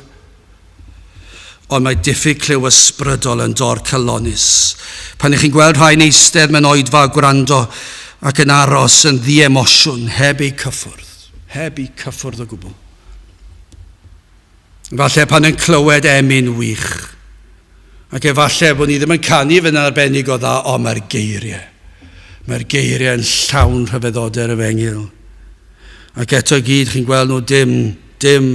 Ond mae diffyg clyw ysbrydol yn dor calonus. Pan ych chi'n gweld rhai'n eistedd mewn oedfa a gwrando ac yn aros yn ddiemosiwn, heb eu cyffwrdd, heb eu cyffwrdd o gwbl. Falle pan yn clywed emyn wych. Ac efallai bod ni ddim yn canu fe'n arbennig o dda, ond mae'r geiriau. Mae'r geiriau yn llawn rhyfeddodau'r efengyl. Ac eto i gyd, chi'n gweld nhw dim, dim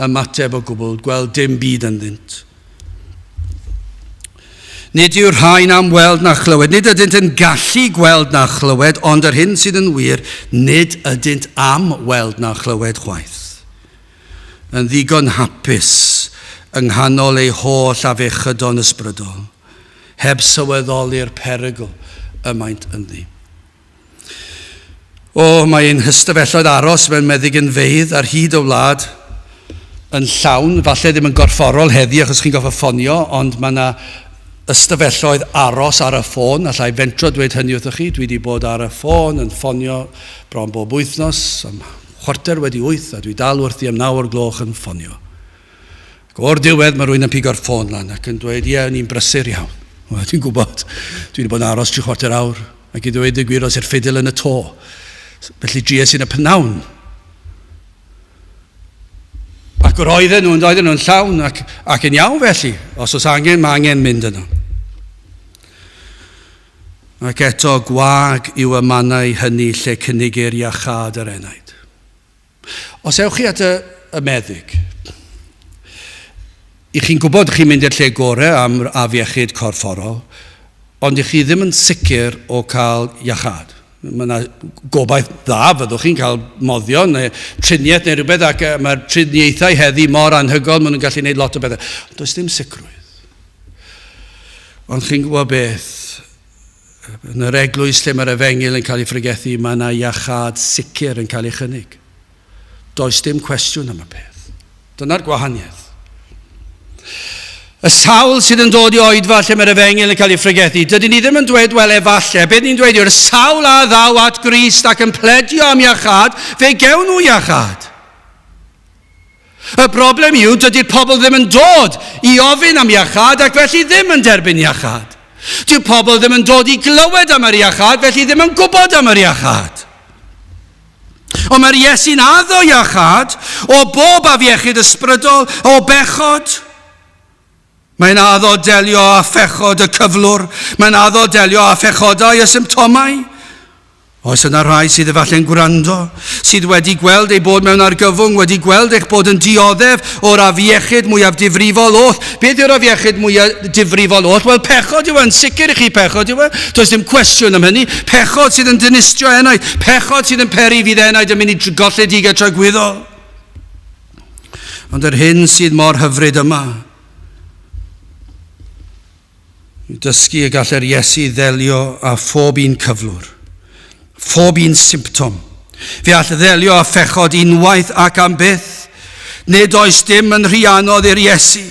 ymateb o gwbl, gweld dim byd ynddynt. Nid yw'r rhain am weld na chlywed. Nid ydynt yn gallu gweld na chlywed, ond yr hyn sydd yn wir, nid ydynt am weld na chlywed chwaith. Yn ddigon hapus yng nghanol eu holl afiechydon ysbrydol, heb sylweddoli'r perygl y maent ynddi. O, mae ein hystafelloedd aros mewn meddygynfeydd ar hyd y wlad yn llawn, falle ddim yn gorfforol heddi achos chi'n goffa ffonio, ond mae yna ystafelloedd aros ar y ffôn, allai fentro dweud hynny wrthych chi, dwi wedi bod ar y ffôn yn ffonio bron bob wythnos am 8:15 a dwi dal wrthi am 9 o'r gloch yn ffonio. Ac o'r diwedd mae rhywun yn pigo'r ffôn lan ac yn dweud, ie, ni'n brysur iawn. Wel, dwi'n gwybod, dwi wedi bod yn aros 3/4 awr, ac i ddweud y gwir oes i'r ffidil yn y to. Felly dries yn y pnawn. Ac roedden nhw'n doedden nhw'n llawn ac, ac yn iawn felly. Os oes angen, mae angen mynd yno. Ac eto gwag yw y mannau hynny lle cynigir iachâd yr enaid. Os ewch chi at y, y meddyg, i chi'n gwybod chi'n mynd i'r lle gorau am afiechyd corfforol, ond i chi ddim yn sicr o cael iachâd. Mae yna gobaith dda fyddwch chi'n cael moddion neu triniaeth neu rhywbeth ac mae'r triniaethau heddi mor anhygoel, maen nhw'n gallu gwneud lot o bethau. Ond does dim sicrwydd. Ond chi'n gwybod beth, yn yr eglwys lle mae'r efengyl yn cael ei phregethu, mae yna iachâd sicr yn cael ei chynnig. Does dim cwestiwn am y peth. Dyna'r gwahaniaeth. Y sawl sydd yn dod i oedfa lle mae'r efengyl yn cael ei phregethu, dydyn ni ddim yn dweud, wel, efallai. Beth ni'n dweud yw'r sawl a ddaw at Grist ac yn pledio am iachâd, fe gewn nhw iachâd. Y broblem yw, dydy'r pobl ddim yn dod i ofyn am iachâd ac felly ddim yn derbyn iachâd. Dyw pobl ddim yn dod i glywed am yr iachâd, felly ddim yn gwybod am yr iachâd. Ond mae'r Iesu'n addo iachâd o bob afiechyd ysbrydol, o bechod. Mae'n addo delio â phechod y cyflwr. Mae'n addo delio â phechodau y symptomau. Oes yna rhai sydd efallai'n gwrando, sydd wedi gweld eu bod mewn argyfwng, wedi gweld eich bod yn dioddef o'r afiechyd mwyaf difrifol oll. Beth yw'r afiechyd mwyaf difrifol oll? Wel, pechod yw e, yn sicr i chi pechod yw e. Does dim cwestiwn am hynny. Pechod sydd yn dinistrio enaid. Pechod sydd yn peri fydd enaid yn mynd i golledigaeth tragwyddol. Ond yr hyn sydd mor hyfryd yma, yw dysgu y gall yr Iesu ddelio â phob un cyflwr, phob un symptom. Fe all ddelio â phechod unwaith ac am byth. Nid oes dim yn rhy anodd i'r Iesu.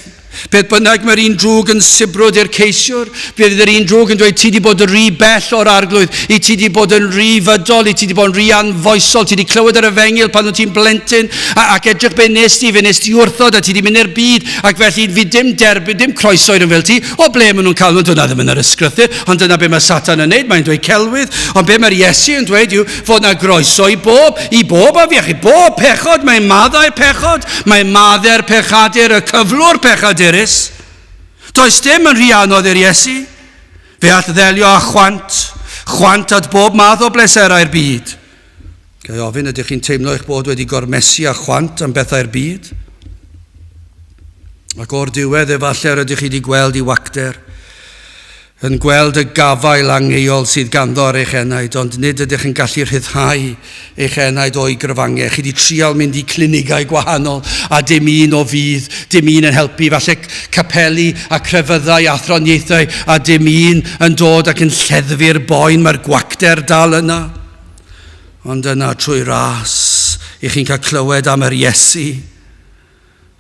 Beth bynnag mae'r un drwg yn sibrwd i'r ceisiwr, bydd yr un drwg yn dweud, ti di bod yn rhy bell o'r arglwydd, i ti di bod yn rhy fydol, i ti di bod yn rhy anfoesol, ti di clywed yr efengyl pan wyt ti'n blentyn, a, ac edrych be nes ti, fe nes ti wrthod, a ti di mynd i'r byd, ac felly fi dim derbyn, dim croeso i'r fel ti, o ble maen nhw'n cael nhw, dyna ddim yn yr ysgrythur, ond dyna be mae Satan yn neud, mae'n dweud celwydd, ond be mae'r Iesu yn dweud yw fod na groeso i bob, i bob afiechyd, bob pechod, mae'n maddau'r pechod, mae'n maddau'r pechadur, y cyflwr pechadurus. Does dim yn rhy anodd i'r Iesu. Fe all ddelio â chwant, chwant at bob math o bleserau'r byd. Ga i ofyn, ydych chi'n teimlo eich bod wedi gormesu â chwant am bethau'r byd? Ac o'r diwedd, efallai yr ydych chi wedi gweld i wacter, yn gweld y gafael angeuol sydd ganddo ar eich enaid, ond nid ydych yn gallu rhyddhau eich enaid o'i gryfangau. Chi wedi trial mynd i clinigau gwahanol a dim un o fudd, dim un yn helpu, falle capeli a crefyddau a athroniaethau a dim un yn dod ac yn lleddfu'r boen, mae'r gwacter dal yna. Ond yna trwy ras, i chi'n cael clywed am yr Iesu,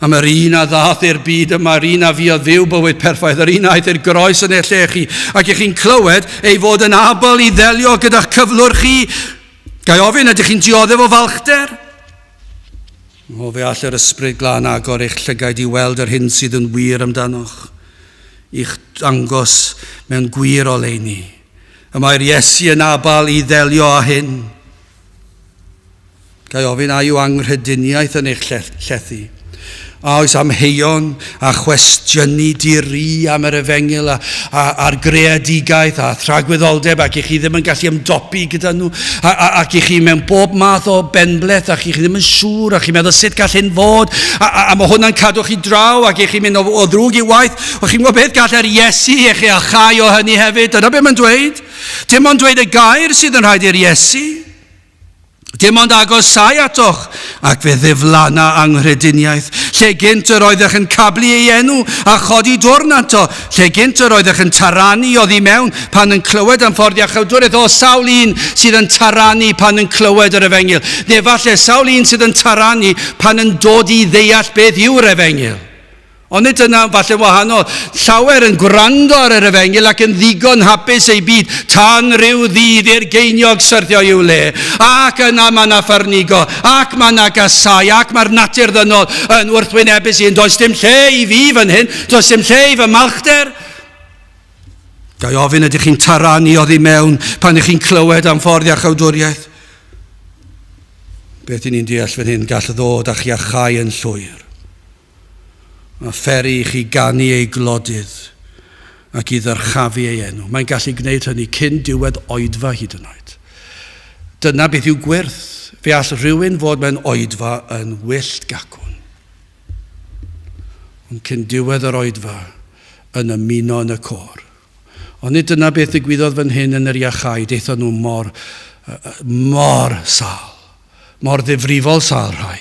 Am yr un a ddaeth i'r byd yma, yr un a fuodd fyw bywyd perffaith, yr un a aeth i'r groes yn eich lle chi, ac i chi'n clywed ei fod yn abl i ddelio gyda'ch cyflwr chi. Ga i ofyn, ydych chi'n dioddef o falchder? O, fe all yr Ysbryd Glân agor eich llygaid i weld yr hyn sydd yn wir amdanoch, i'ch dangos mewn gwir oleuni. Y mae'r Iesu yn abl i ddelio â hyn. Ga i ofyn, a yw anghrediniaeth yn eich llethu? A oes amheuon a chwestiynu di-ri am yr efengyl a, a, a'r greadigaeth a thragwyddoldeb ac i chi ddim yn gallu ymdopi gyda nhw a, a, ac i chi mewn bob math o benbleth ac i chi ddim yn siŵr ac chi'n meddwl sut gall hyn fod a, a, a mae hwnna'n cadw chi draw ac i chi'n mynd o, o ddrwg i waith. O chi'n gwybod beth gall yr Iesu eich achau o hynny hefyd? Dyna beth mae'n dweud. Dim ond dweud y gair sydd yn rhaid i'r Iesu. Dim ond agosau atoch, ac fe ddiflanna anghrediniaeth. Lle gynt yr oeddech yn cablu ei enw a chodi dwrn ato, lle gynt yr oeddech yn taranu oddi mewn pan yn clywed am ffordd iachawdwriaeth, o sawl un sydd yn taranu pan yn clywed yr efengyl, neu falle sawl un sydd yn taranu pan yn dod i ddeall beth yw'r efengyl. Ond nid dyna falle wahanol. Llawer yn gwrando ar yr efengyl ac yn ddigon hapus eu byd tan rhyw ddydd i'r geiniog syrthio i'w le. Ac yna mae yna ffyrnigo, ac mae yna gasau, ac mae'r natur ddynol yn wrthwynebus i hyn. Does dim lle i fi fan hyn, does dim lle i fy malchder. Ga i ofyn ydych chi'n taranu oddi mewn pan ych chi'n clywed am ffordd iachawdwriaeth? Beth i ni'n deall fan hyn gall ddod â'ch iachau yn llwyr. A pheri i chi ganu ei glodydd ac i ddyrchafu ei enw. Mae'n gallu gwneud hynny cyn diwedd oedfa hyd yn oed. Dyna beth yw gwyrth. Fe all rhywun fod mewn oedfa yn wyllt gacwn. Ond cyn diwedd yr oedfa yn ymuno yn y côr. Ond nid dyna beth ddigwyddodd fan hyn yn yr iachau. Daethon nhw mor, mor sâl. Mor ddifrifol sâl rhai,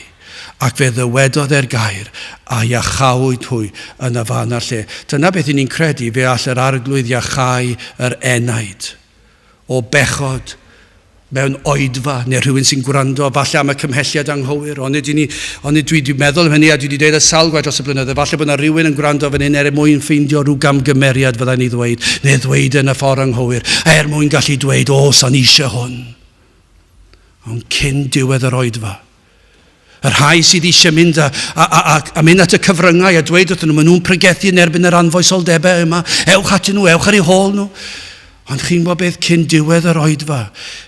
ac fe ddywedodd e'r gair, a iachawyd hwy yn y fan a'r lle. Dyna beth 'yn ni'n credu, fe all yr Arglwydd iachau yr enaid o bechod mewn oedfa, neu rhywun sy'n gwrando, falle am y cymhelliad anghywir, onid i ni, onid dwi wedi meddwl am hynny a dwi wedi dweud y sawl gwaith dros y blynyddoedd, falle bod yna rhywun yn gwrando fan hyn er mwyn ffeindio rhyw gamgymeriad fyddai'n ei ddweud, neu ddweud yn y ffordd anghywir, er mwyn gallu dweud, o, sa'n eisiau hwn. Ond cyn diwedd yr oedfa, y rhai sydd eisiau mynd a, a, a, a, a mynd at y cyfryngau a dweud wrthyn nhw, maen nhw'n pregethu yn erbyn yr anfoesoldebau yma, ewch atyn nhw, ewch ar eu hôl nhw. Ond chi'n gwybod beth, cyn diwedd yr oedfa,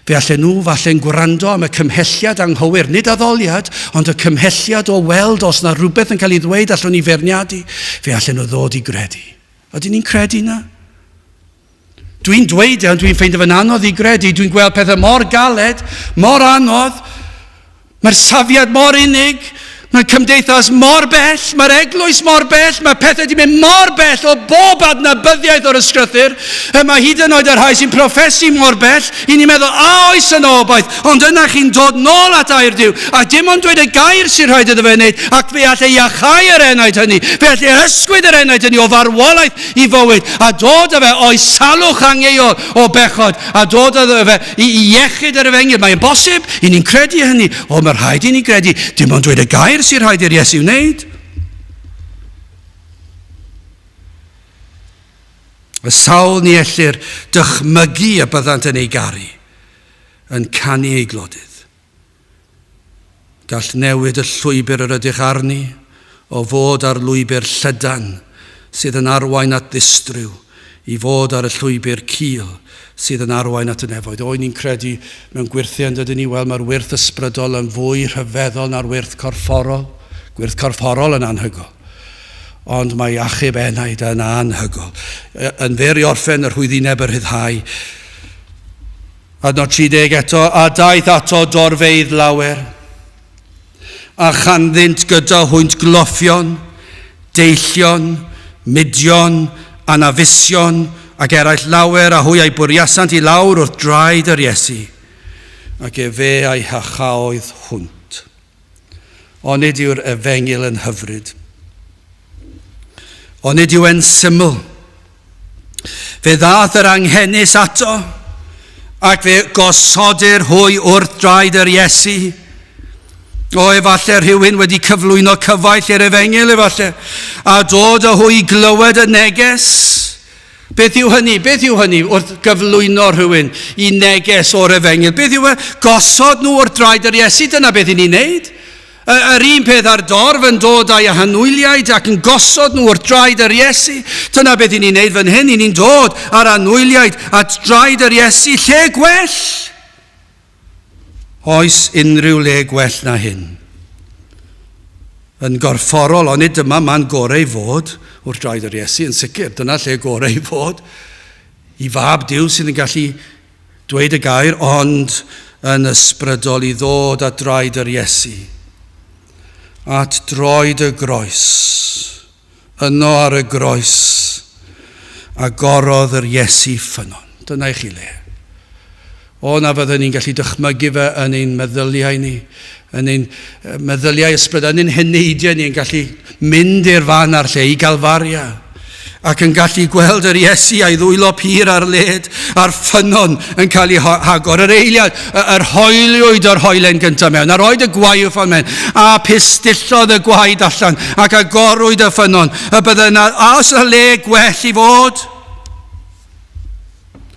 fe allen nhw falle'n gwrando am y cymhelliad anghywir, nid addoliad, ond y cymhelliad o weld os na rhywbeth yn cael ei ddweud allwn ni feirniadu, fe allen nhw ddod i gredu. Ydyn ni'n credu na? Dwi'n dweud e, ond dwi'n ffeindio fe'n anodd i gredu. Dwi'n gweld pethau mor galed, mor anodd. Mae'r safiad mor unig, mae cymdeithas mor bell, mae'r eglwys mor bell, mae pethau wedi mynd mor bell o bob adnabyddiaeth o'r ysgrythur. Y mae hyd yn oed y rhai sy'n proffesu mor bell, i ni'n meddwl, a oes yna obaith? Ond yna chi'n dod nôl at air Duw, a dim ond dweud y gair sy'n rhaid iddo fe wneud, ac fe all ei iachau yr enaid hynny, fe all ei ysgwyd yr enaid hynny o farwolaeth i fywyd, a dod â fe o'i salwch angeuol o bechod, a dod â fe i iechyd yr efengyl. Mae'n bosib, i ni'n credu hynny. O, mae rhaid i ni gredu. Dim ond dweud y gair sy'n rhaid i'r Iesu wneud. Y sawl ni ellir dychmygu y byddant yn ei garu, yn canu ei glodydd. Gall newid y llwybr yr ydych arni o fod ar lwybr llydan sydd yn arwain at ddistryw i fod ar y llwybr cul sydd yn arwain at y nefoedd. O, ni'n credu mewn gwyrthiau yn dydyn ni? Wel, mae'r wyrth ysbrydol yn fwy rhyfeddol na'r wyrth corfforol. Gwyrth corfforol yn anhygoel. Ond mae achub enaid yn anhygoel. Yn fyr i orffen y rhwyddineb y rhyddhau. Adnod 30 eto, a daeth ato dorfeydd lawer, a chanddynt gyda hwynt gloffion, deillion, mudion, anafusion, ac eraill lawer, a hwy a'i bwriasant i lawr wrth draed yr Iesu, ac efe a'i hachaodd hwnt. Onid yw'r efengyl yn hyfryd? Onid yw e'n syml? Fe ddaeth yr anghenus ato, ac fe gosodir hwy wrth draed yr Iesu. O, efallai rhywun wedi cyflwyno cyfaill i'r efengyl, efallai, a dod â hwy i glywed y neges. Beth yw hynny? Beth yw hynny wrth gyflwyno rhywun i neges o'r efengyl? Beth yw e? Gosod nhw wrth draed yr Iesu, dyna beth i ni'n neud. Yr un peth â'r dorf yn dod â'i hanwyliaid ac yn gosod nhw wrth draed yr Iesu. Dyna beth i ni'n neud fan hyn, i ni'n dod â'r anwyliaid at draed yr Iesu. Lle gwell? Oes unrhyw le gwell na hyn? Yn gorfforol, onid dyma man gorau i fod wrth draed yr Iesu, yn sicr, dyna lle gorau i fod. I fab Duw sydd yn gallu Dweud y gair ond yn ysbrydol i ddod at draed yr Iesu, at droed y groes. Yno ar y groes, agorodd yr Iesu ffynnon. Dyna i chi le. O, na fydden ni'n gallu dychmygu fe yn ein meddyliau ni, yn ein meddyliau ysbryd, yn ein heneidiau ni, yn gallu mynd i'r fan a'r lle, i Galfaria, ac yn gallu gweld yr Iesu a'i ddwylo pur ar led, a'r ffynnon yn cael ei hagor, yr eiliad, yr hoeliwyd yr hoelen gyntaf mewn, a roed y gwaywffon mewn, a pistyllodd y gwaed allan, ac agorwyd y ffynnon, y bydde yna, a os yna le gwell i fod?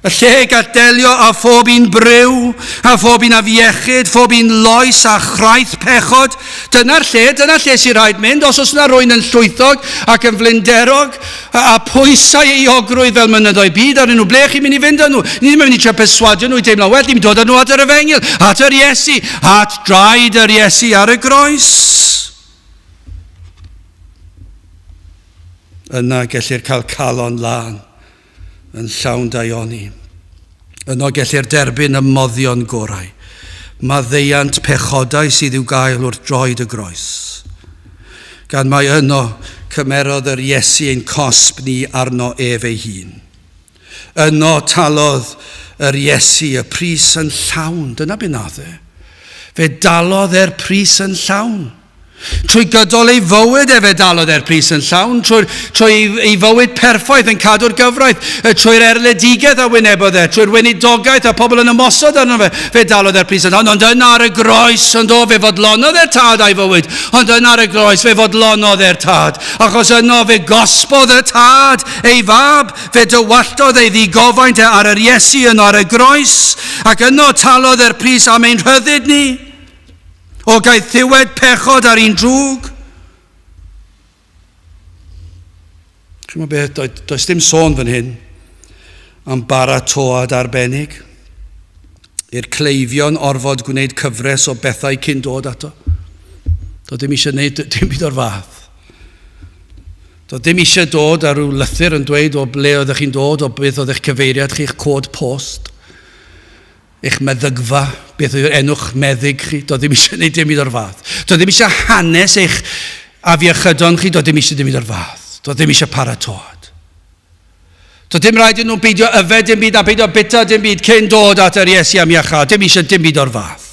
Y lle gall delio â phob un briw, a phob un afiechyd, phob un loes a chraith pechod. Dyna'r lle, dyna'r lle sy'n rhaid mynd. Os oes yna rwy'n yn llwythog ac yn flinderog, a, a pwysau euogrwydd fel mynyddoedd byd arnyn nhw, ble chi'n mynd i fynd â nhw? Ni ddim yn mynd i trio perswadio nhw i deimlo'n well, ni'n mynd dod â nhw at yr efengyl, at yr Iesu, at draed yr Iesu ar y groes. Yna gellir cael calon lân yn llawn daioni. Yno gellir derbyn y moddion gorau, maddeuant pechodau sydd i'w gael wrth droed y groes. Gan mai yno cymerodd yr Iesu ein cosb ni arno ef ei hun. Yno talodd yr Iesu y pris yn llawn. Dyna be nath e. Fe dalodd e'r pris yn llawn. Trwy gydol ei fywyd e fe dalodd e'r pris yn llawn, trwy, trwy ei, ei fywyd perffaith yn cadw'r gyfraith, trwy'r erledigaeth a wynebodd e, trwy'r weinidogaeth a pobl yn ymosod arno fe, fe dalodd e'r pris yn llawn. Ond yna ar y groes, ond o, fe fodlonodd e'r tad a'i fywyd. Ond yna ar y groes, fe fodlonodd e'r tad. Achos yno fe gosbodd y tad ei fab, fe dywalltodd ei ddigofaint e ar yr Iesu yno ar y groes, ac yno talodd e'r pris am ein rhyddid ni. O gaethiwed pechod ar un drwg. Chi'n beth, does dim sôn fan hyn am baratoad arbennig i'r cleifion orfod gwneud cyfres o bethau cyn dod ato. Doedd dim eisiau gwneud dim byd o'r fath. Doedd dim eisiau dod ar rhyw lythyr yn dweud o ble oeddech chi'n dod, o beth oedd eich cyfeiriad chi'ch cod post. Eich meddygfa, beth yw'r enw'ch meddyg chi, doedd ddim eisiau gwneud dim byd o'r fath. Doedd ddim eisiau hanes eich afiechydon chi, doedd ddim eisiau dim byd o'r fath. Doedd ddim eisiau paratoad. Doedd dim rhaid i nhw beidio yfed dim byd a beidio bita dim byd cyn dod at yr Iesu am iachâd. Dim eisiau dim byd o'r fath.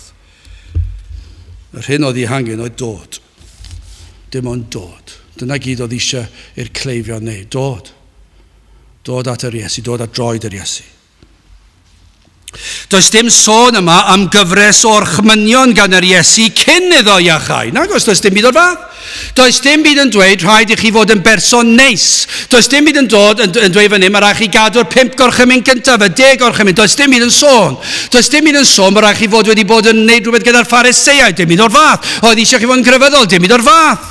Yr hyn oedd ei hangen oedd dod. Dim ond dod. Dyna gyd oedd eisiau i'r cleifion wneud. Dod. Dod at yr Iesu, dod at droed yr Iesu. Does dim sôn yma am gyfres o orchmynion gan yr Iesu cyn iddo iachau. Nag oes, does dim byd o'r fath. Does dim byd yn dweud rhaid i chi fod yn berson neis. Does dim byd yn dod yn, yn dweud fan hyn, mae rhaid chi gadw'r pump gorchymyn gyntaf, y deg gorchymyn. Does dim byd yn sôn. Does dim byd yn sôn bod rhaid chi fod wedi bod yn gwneud rhywbeth gyda'r Phariseiaid. Dim byd o'r fath. Oedd eisiau chi fod yn grefyddol. Dim byd o'r fath.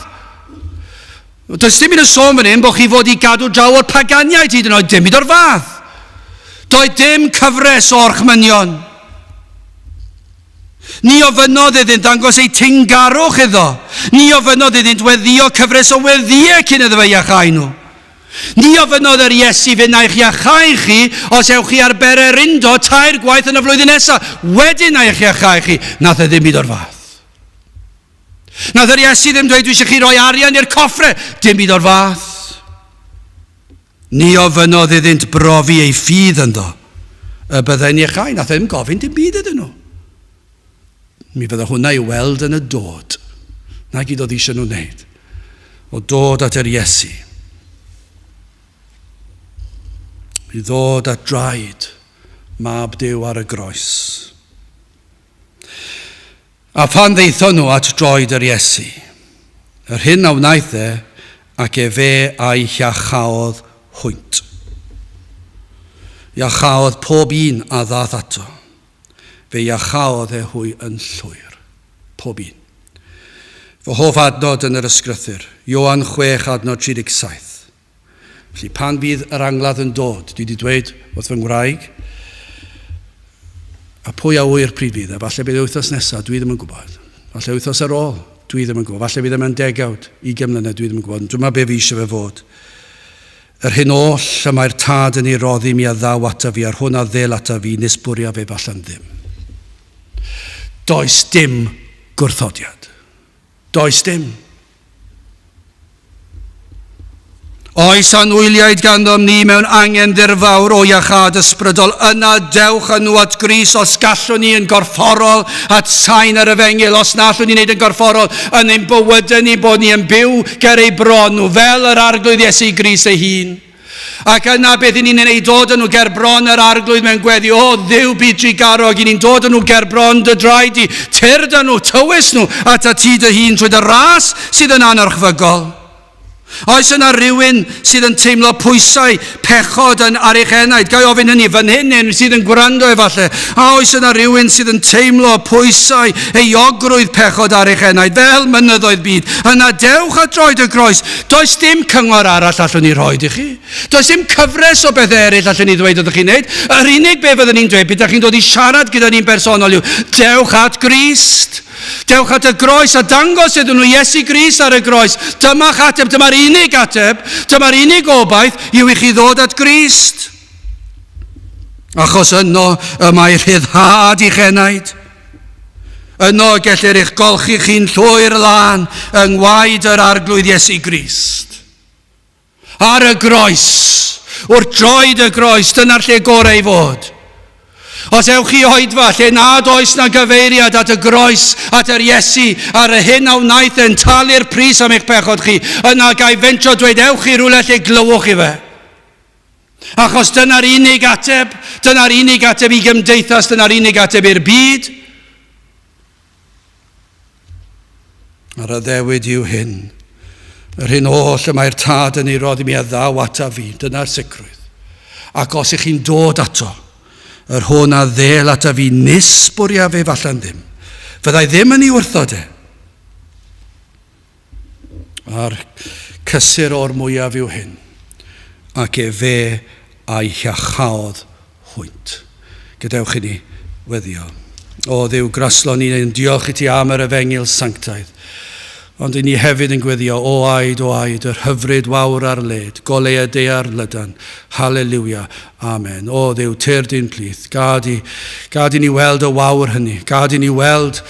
Does dim byd yn sôn fan hyn bod chi fod i gadw draw o'r paganiaid hyd yn oed, dim byd o'r fath. Doedd dim cyfres o orchmynion. Ni ofynnodd iddynt ddangos eu tingarwch iddo. Ni ofynnodd iddynt weddio cyfres o weddïau cyn iddo fe iachau nhw. Ni ofynnodd yr Iesu fe na eich iachau chi os ewch chi ar bererindo tair gwaith yn y flwyddyn nesaf. Wedyn na eich iachau chi. Nath e ddim byd o'r fath. Nath yr Iesu ddim dweud, dwi eisiau chi roi arian i'r coffre. Dim byd o'r fath. Ni ofynnodd iddynt brofi ei ffydd ynddo. Y byddai'n iachau. Nath e ddim gofyn dim byd iddyn nhw. Mi fydde hwnna i weld yn y dod. Na gyd oedd eisiau nhw wneud. O dod at yr Iesu. I ddod at draed mab Duw ar y groes. A phan ddaethon nhw at droed yr Iesu, yr hyn a wnaeth e, ac efe a'i hiachaodd hwynt. Iachaodd pob un a ddaeth ato. Fe iachaodd e hwy yn llwyr. Pob un. Fy hoff adnod yn yr ysgrythur, Ioan 6 adnod 37. Felly pan fydd yr angladd yn dod, dwi wedi dweud wrth fy ngwraig, a pwy a ŵyr pryd fydd e, falle bydd e wythnos nesaf, dwi ddim yn gwybod. Falle wythnos ar ôl, dwi ddim yn gwybod. Falle bydd e mewn degawd, ugain mlynedd, dwi ddim yn gwybod. Ond dyma be fi eisiau fe fod. Yr hyn oll y mae'r tad yn ei roddi mi a ddaw ata fi, a'r hwn a ddel ata fi, nis bwriaf ef allan ddim. Does dim gwrthodiad. Does dim. Oes anwyliaid ganddom ni mewn angen ddirfawr o iachâd ysbrydol, yna dewch â nhw at Grist os gallwn ni yn gorfforol at sain yr efengyl, os na allwn ni wneud yn gorfforol yn ein bywydau ni bod ni yn byw ger eu bron nhw fel yr Arglwydd Iesu Grist ei hun. Ac yna beth i ni'n ei dod â nhw ger bron yr Arglwydd mewn gweddi, o Dduw byd trugarog, i ni'n dod â nhw ger bron dy draed di, tyrd â nhw, tywys nhw atat ti dy hun trwy dy ras sydd yn anorchfygol. Oes yna rhywun sydd yn teimlo pwysau pechod yn ar eich enaid? Ga i ofyn hynny fan hyn neu sydd yn gwrando efallai. A oes yna rhywun sydd yn teimlo pwysau euogrwydd pechod ar eich enaid fel mynyddoedd byd? Yna dewch at droed y groes. Does dim cyngor arall allwn ni rhoi i chi. Does dim cyfres o bethau eraill allwn ni ddweud wrthych chi'n wneud. Yr unig beth fyddwn ni'n dweud, bydda chi'n dod i siarad gyda ni'n bersonol yw, dewch at Grist. Dewch at y groes a dangos iddyn nhw Iesu Grist ar y groes. Dyma'ch ateb, dyma'r unig ateb, dyma'r unig obaith yw i chi ddod at Grist. Achos yno y mae rhyddhad i'ch enaid. Yno y gellir eich golchi chi'n llwyr lân yng ngwaed yr Arglwydd Iesu Grist. Ar y groes, wrth droed y groes, dyna'r lle gorau i fod. Os ewch chi oedfa lle nad oes na gyfeiriad at y groes, at yr Iesu, ar y hyn a wnaeth e'n talu'r pris am eich pechod chi, yna ga i fentro dweud ewch i rywle lle glywch chi fe. Achos dyna'r unig ateb, dyna'r unig ateb i gymdeithas, dyna'r unig ateb i'r byd. A'r addewid yw hyn. Yr hyn oll y mae'r Tad yn ei roddi mi a ddaw ataf fi. Dyna'r sicrwydd. Ac os ych chi'n dod ato, yr hwn a ddel ataf fi nis bwriaf ef allan ddim. Fyddai ddim yn ei wrthod e. A'r cysur o'r mwyaf yw hyn, ac efe a'i hiachaodd hwynt. Gadewch i ni weddio. O Dduw graslon, ni'n ein diolch i ti am yr efengyl sanctaidd. Ond i ni hefyd yn gweddio, o aed, o aed, yr hyfryd wawr ar led, goleu y daear lydan, haleliwia, amen. O Dduw, tyrd i'n plith, gad i, gad i ni weld y wawr hynny, gad i ni weld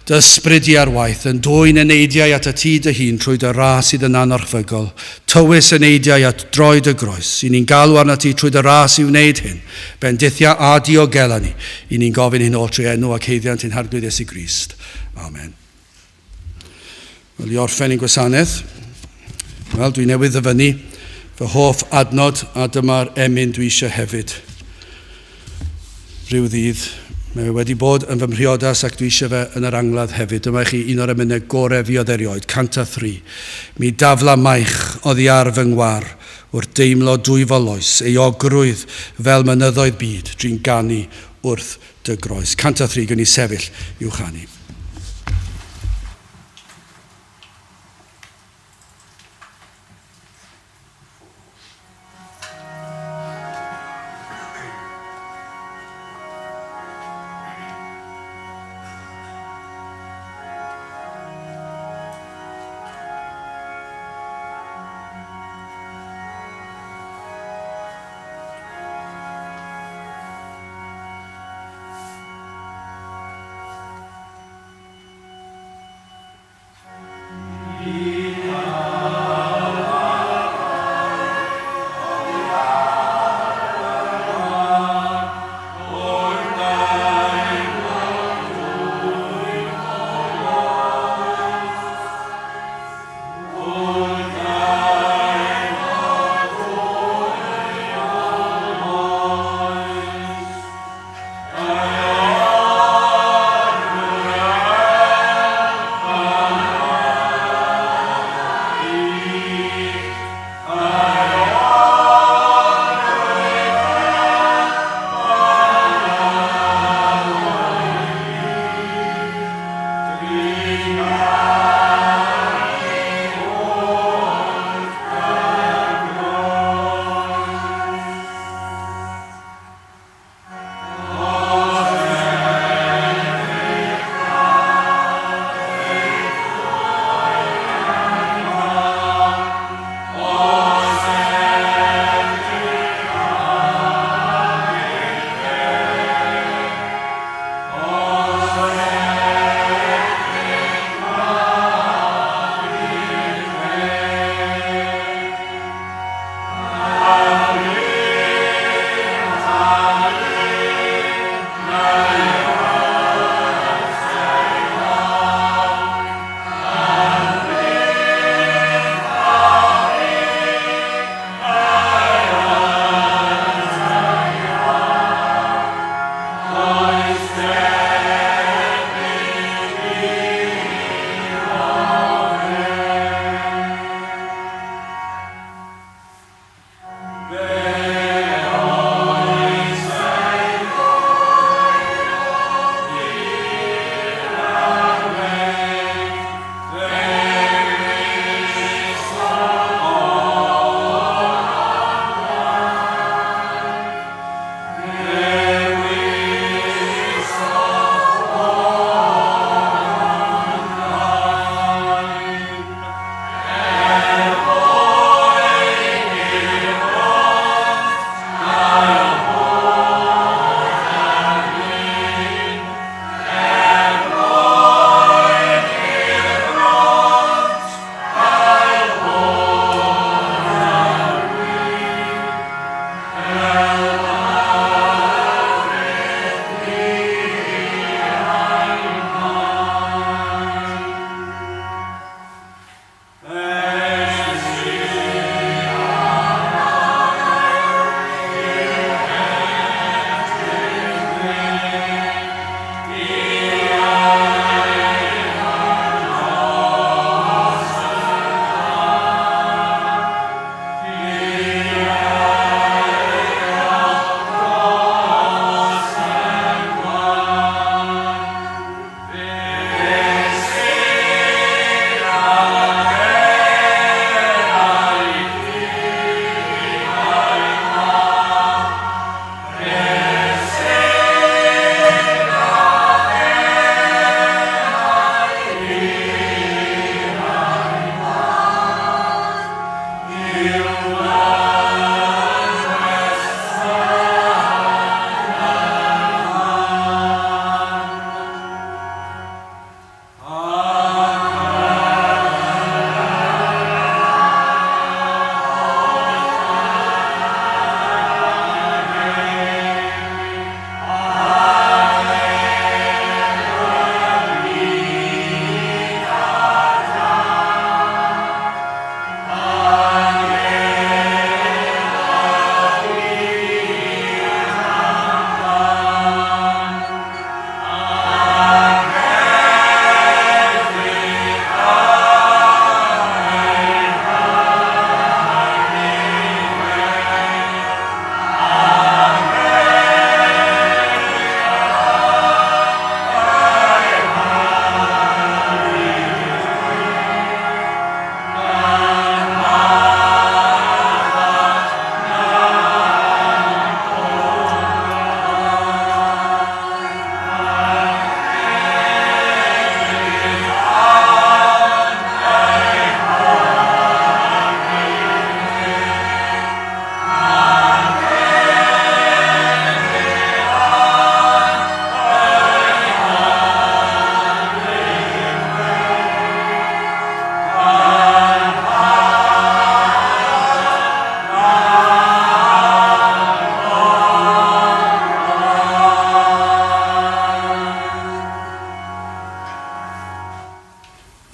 Dy ysbryd di ar waith, yn dwyn eneidiau atat ti dy hun trwy dy ras sydd yn anorchfygol. Tywys eneidiau at droed y groes. I ni'n galw arnat ti trwy dy ras i wneud hyn. Bendithia a diogela ni. I ni'n gofyn hyn oll trwy enw ac haeddiant ein Harglwydd Iesu Grist. Amen. Wel, i orffen ein gwasanaeth, wel, dwi newydd ddyfynnu fy hoff adnod a dyma'r emyn dwi eisiau hefyd. Rhyw ddydd, mae fe wedi bod yn fy mhriodas ac dwi eisiau fe yn yr angladd hefyd. Dyma i chi un o'r emynau gorau fuodd erioed, 103. Mi dafla maich oddi ar fy ngwar wrth deimlo dwyfol oes, euogrwydd fel mynyddoedd byd, dwi'n ganu wrth dy groes. 103, gwn i sefyll i'w chanu.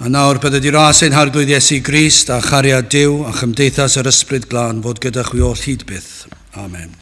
A nawr bydded i ras ein Harglwydd Iesu Grist a chariad Duw a chymdeithas yr Ysbryd Glân fod gyda chwi oll hyd byth. Amen.